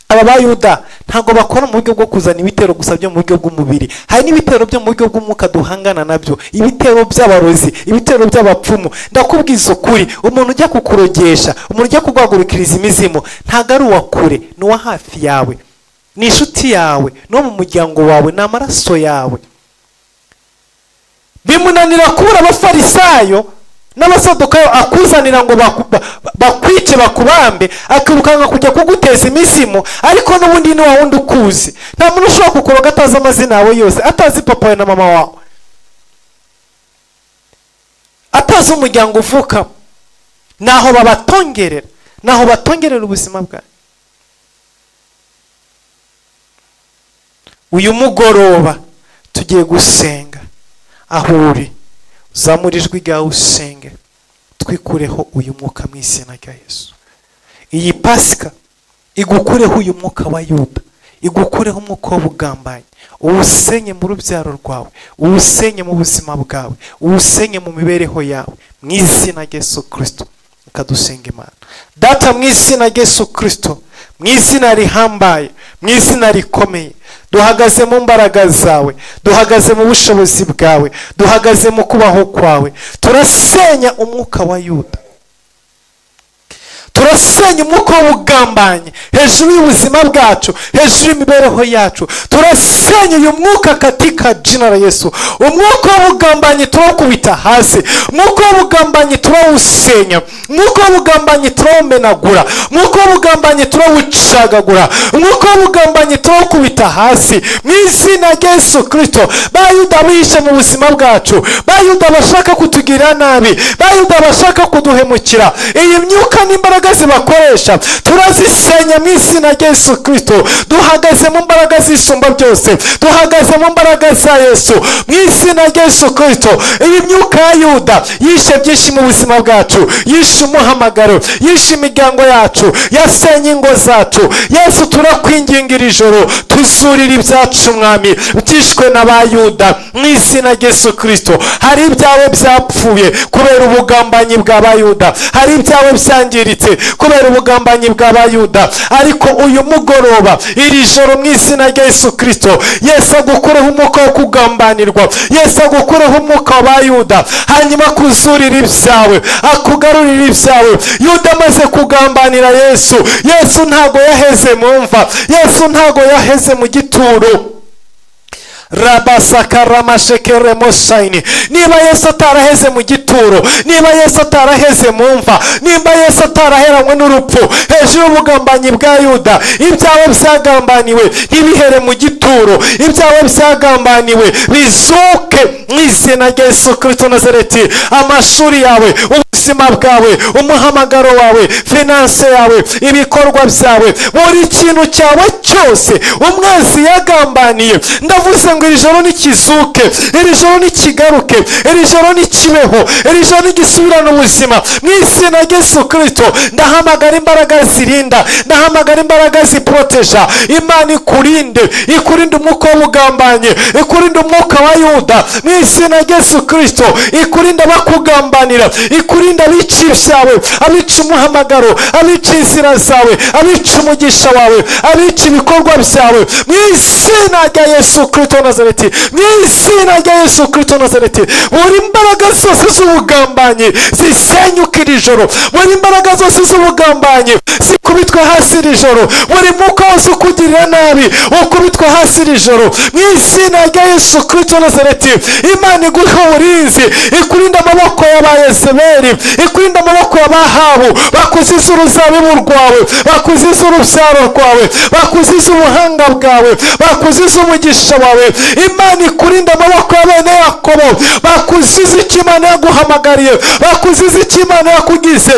[SPEAKER 1] aba bayuda ntago bakora mu buryo bwo kuzana ibitero gusa byo mu buryo bw'umubiri. Hari n'ibitero byo mu buryo bw'umwuka duhangana nabyo, ibitero by'abarozi, ibitero by'abapfumu. Ndakubwiza ukuri, umuntu ujya kukurogesha, umuntu ujya kugwagurukiriza imizimu, ntago ari uwa kure, ni uwa hafi yawe, ni inshuti yawe, no mu muryango wawe, ni amaraso yawe. Bimunanira kubura abafarisayo n'abasadukayo akuzanira ngo bakwice bakubambe, akirukanga kujya kuguteza imizimu, ariko n'ubundi ni wa wundi ukuzi. Nta muntu ushobora kukuroga atazi amazina yawe yose, atazi papa wawe na mama wawe, atazi umuryango uvukamo. Naho babatongerera, naho batongerera ubuzima bwawe. Uyu mugoroba tugiye gusenga, aho uri zamura ijwi ryawe usenge, twikureho uyu mwuka mu izina rya Yesu. Iyi Pasika igukureho uyu mwuka wa Yuda, igukureho umwuka w'ubugambanyi, uwusenye mu rubyaro rwawe, uwusenye mu buzima bwawe, uwusenye mu mibereho yawe, mu izina rya Yesu Kristo. Dusenga Imana Data mu izina rya Yesu Kristo, mu izina rihambaye, mu izina rikomeye. Duhagaze mu mbaraga zawe, duhagaze mu bushobozi bwawe, duhagaze mu kubaho kwawe. Turasenya umwuka wa Yuda, turasenya umwuka w'ubugambanyi hejuru y'ubuzima bwacu, hejuru y'imibereho yacu. Turasenya uyu mwuka katika jina la Yesu. Umwuka w'ubugambanyi turawukubita hasi, umwuka w'ubugambanyi turawusenya, umwuka w'ubugambanyi turawumenagura, umwuka w'ubugambanyi turawucagagura, umwuka w'ubugambanyi turawukubita hasi mu izina rya Yesu Kristo. Bayuda bihishe mu buzima bwacu, Bayuda bashaka kutugirira nabi, Bayuda bashaka kuduhemukira, iyi myuka n'imbaraga zibakoresha turazisenya mu izina rya Yesu Kristo. Duhagaze mu mbaraga zisumba byose, duhagaze mu mbaraga za Yesu mu izina rya Yesu Kristo. Iyi myuka ya Yuda yishe byinshi mu buzima bwacu, yishe umuhamagaro, yishe imiryango yacu, yasenye ingo zacu. Yesu turakwingingira ijoro, tuzurira ibyacu Mwami byishwe n'Abayuda mu izina rya Yesu Kristo. Hari ibyawe byapfuye kubera ubugambanyi bw'Abayuda, hari ibyawe byangiritse kubera ubugambanyi bw'Abayuda, ariko uyu mugoroba, iri joro, mu izina rya Yesu Kristo, Yesu agukureho umwuka wo kugambanirwa, Yesu agukureho umwuka w'Abayuda, hanyuma kuzurira ibyawe, akugarurira ibyawe. Yuda amaze kugambanira Yesu, Yesu ntago yaheze mu mva, Yesu ntago yaheze mu gituro. Rabasakaramashekeremosaini. Niba Yesu ataraheze mu gituro, niba Yesu ataraheze mu mva, niba Yesu ataraheranywe n'urupfu hejuru y'ubugambanyi bwa Yuda, ibyawe byagambaniwe ntibihere mu gituro, ibyawe byagambaniwe bizuke mu izina rya Yesu Kristo Nazareti. Amashuri yawe, ubuzima bwawe, umuhamagaro wawe, finance yawe, ibikorwa byawe, buri kintu cyawe cyose umwanzi yagambaniye, ndavuze ngo iri joro nikizuke, iri joro nikigaruke, iri joro nikibeho, iri joro nigisubirane ubuzima mu izina rya Yesu Kristo. Ndahamagara imbaraga zirinda, ndahamagara imbaraga ziproteja. Imana ikurinde, ikurinde umwuka w'ubugambanyi, ikurinde umwuka wa Yuda mu izina rya Yesu Kristo, ikurinde abakugambanira, ikurinde abica ibyawe, abica umuhamagaro, abica inzira zawe, abica umugisha wawe, abica ibikorwa byawe mu izina rya Yesu Kristo Nazareti, mu izina rya Yesu Kristo Nazareti. Buri mbaraga zose z'ubugambanyi zisenyuka iri joro, buri mbaraga zose z'ubugambanyi zikubitwe hasi iri joro, buri mwuka wose ukugirira nabi ukubitwe hasi iri joro mu izina rya Yesu Kristo Nazareti. Imana iguhe uburinzi, ikurinde amaboko y'Abayezebeli, ikurinde amaboko y'Abahabu bakuziza uruzabibu rwawe, bakuziza urubyaro rwawe, bakuziza ubuhanga bwawe, bakuziza umugisha wawe. Imana ikurinde amaboko ya bene Yakobo bakuziza icyo Imana yaguhamagariye, bakuziza icyo Imana yakugize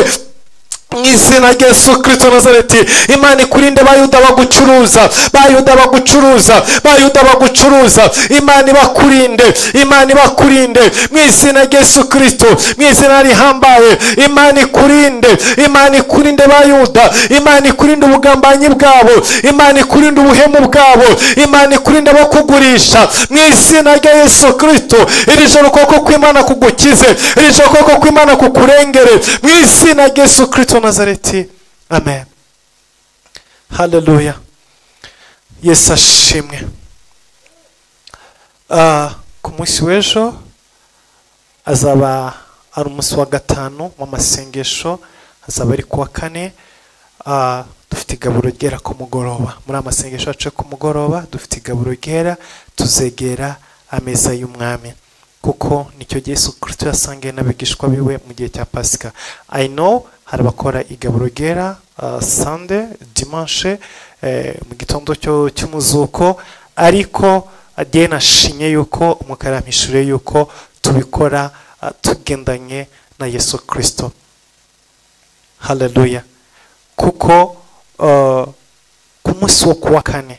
[SPEAKER 1] mu izina rya Yesu Kristo Nazareti. Imana ikurinde Bayuda bagucuruza, Bayuda bagucuruza, Bayuda bagucuruza. Imana ibakurinde, Imana ibakurinde mu izina rya Yesu Kristo, mu izina rihambaye. Imana ikurinde, Imana ikurinde Bayuda, Imana ikurinde ubugambanyi bwabo, Imana ikurinde ubuhemu bwabo, Imana ikurinde abakugurisha mu izina rya Yesu Kristo. Iri joro ukuboko kw'Imana kugukize, iri joro ukuboko kw'Imana kukurengere mu izina rya Yesu Kristo Nazareti. Amen. Haleluya. Yesu ashimwe. Ku munsi w'ejo azaba ari umunsi wa gatanu w'amasengesho, azaba ari kuwa kane. Dufite igaburo ryera ku mugoroba. Muri amasengesho yacu ku mugoroba dufite igaburo ryera, tuzegera ameza y'Umwami, kuko nicyo Yesu Kristo yasangiye n'abigishwa biwe mu gihe cya Pasika. I know hari abakora igaburo ryera Sunday, dimanche, mu gitondo cy'umuzuko, ariko agiye nashimye yuko Umwuka yampishuriye yuko tubikora tugendanye na Yesu Kristo. Haleluya. Kuko ku munsi wo kuwa kane,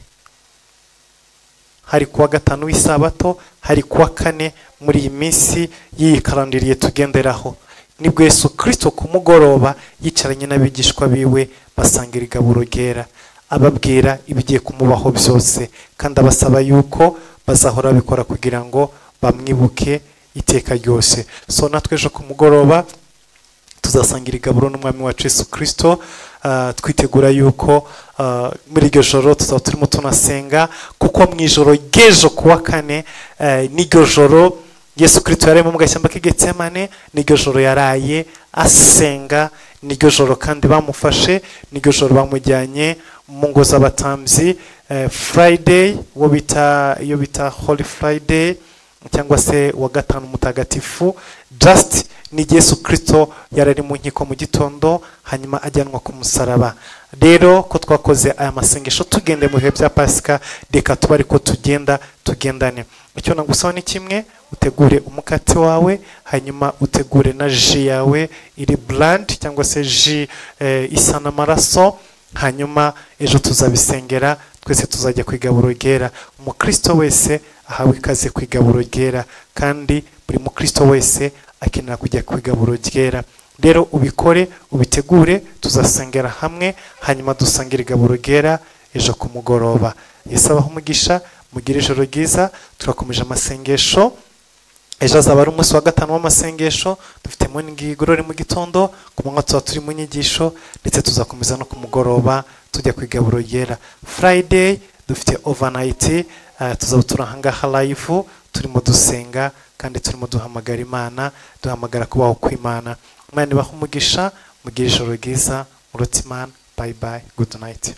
[SPEAKER 1] hari kuwa gatanu w'isabato, hari kuwa kane muri iyi minsi y'iyi karandiriye tugenderaho. Nibwo Yesu Kristo ku mugoroba yicaranye n'abigishwa biwe basangira igaburo ryera, ababwira ibigiye kumubaho byose, kandi abasaba yuko bazahora babikora kugira ngo bamwibuke iteka ryose. So natwe ejo ku mugoroba tuzasangira igaburo n'umwami wacu Yesu Kristo, twitegura yuko muri iryo joro tuzaba turimo tunasenga, kuko mu ijoro ry'ejo kuwa kane n'iryo joro Yesu Kristo yararimo mu gashyamba k'i Getsemane, n'iryo joro yaraye asenga, n'iryo joro kandi bamufashe, n'iryo joro bamujyanye mu ngo z'abatambyi. Friday uwo bita iyo bita Holy Friday cyangwa se wa gatanu mutagatifu, just ni Yesu Kristo yarari mu nkiko mu gitondo, hanyuma ajyanwa ku musaraba. Rero ko twakoze aya masengesho tugende mu bihe bya Pasika, reka tuba ariko tugenda tugendane. Icyo nagusaba ni kimwe, utegure umukate wawe, hanyuma utegure na ji yawe iri brand cyangwa se ji isa n'amaraso, hanyuma ejo tuzabisengera twese tuzajya ku igaburo ryera. Umukristo wese ahawe ikaze ku igaburo ryera, kandi buri mukristo wese akenera kujya ku igaburo ryera. Rero ubikore, ubitegure, tuzasengera hamwe, hanyuma dusangire igaburo ryera ejo ku mugoroba. Yesu abahe umugisha, mugire ijoro ryiza. Turakomeje amasengesho. Ejo azaba ari umunsi wa gatanu w'amasengesho, dufite morning glory mu gitondo, ku manywa tuba turi mu nyigisho, ndetse tuzakomeza no ku mugoroba tujya ku igaburo ryera. Friday dufite overnight, tuzaba turi ahangaha live turimo dusenga kandi turimo duhamagara Imana, duhamagara kubaho kw'Imana. Imana ibahe umugisha, mugire ijoro ryiza, muruti Imana. Bye bye, good night.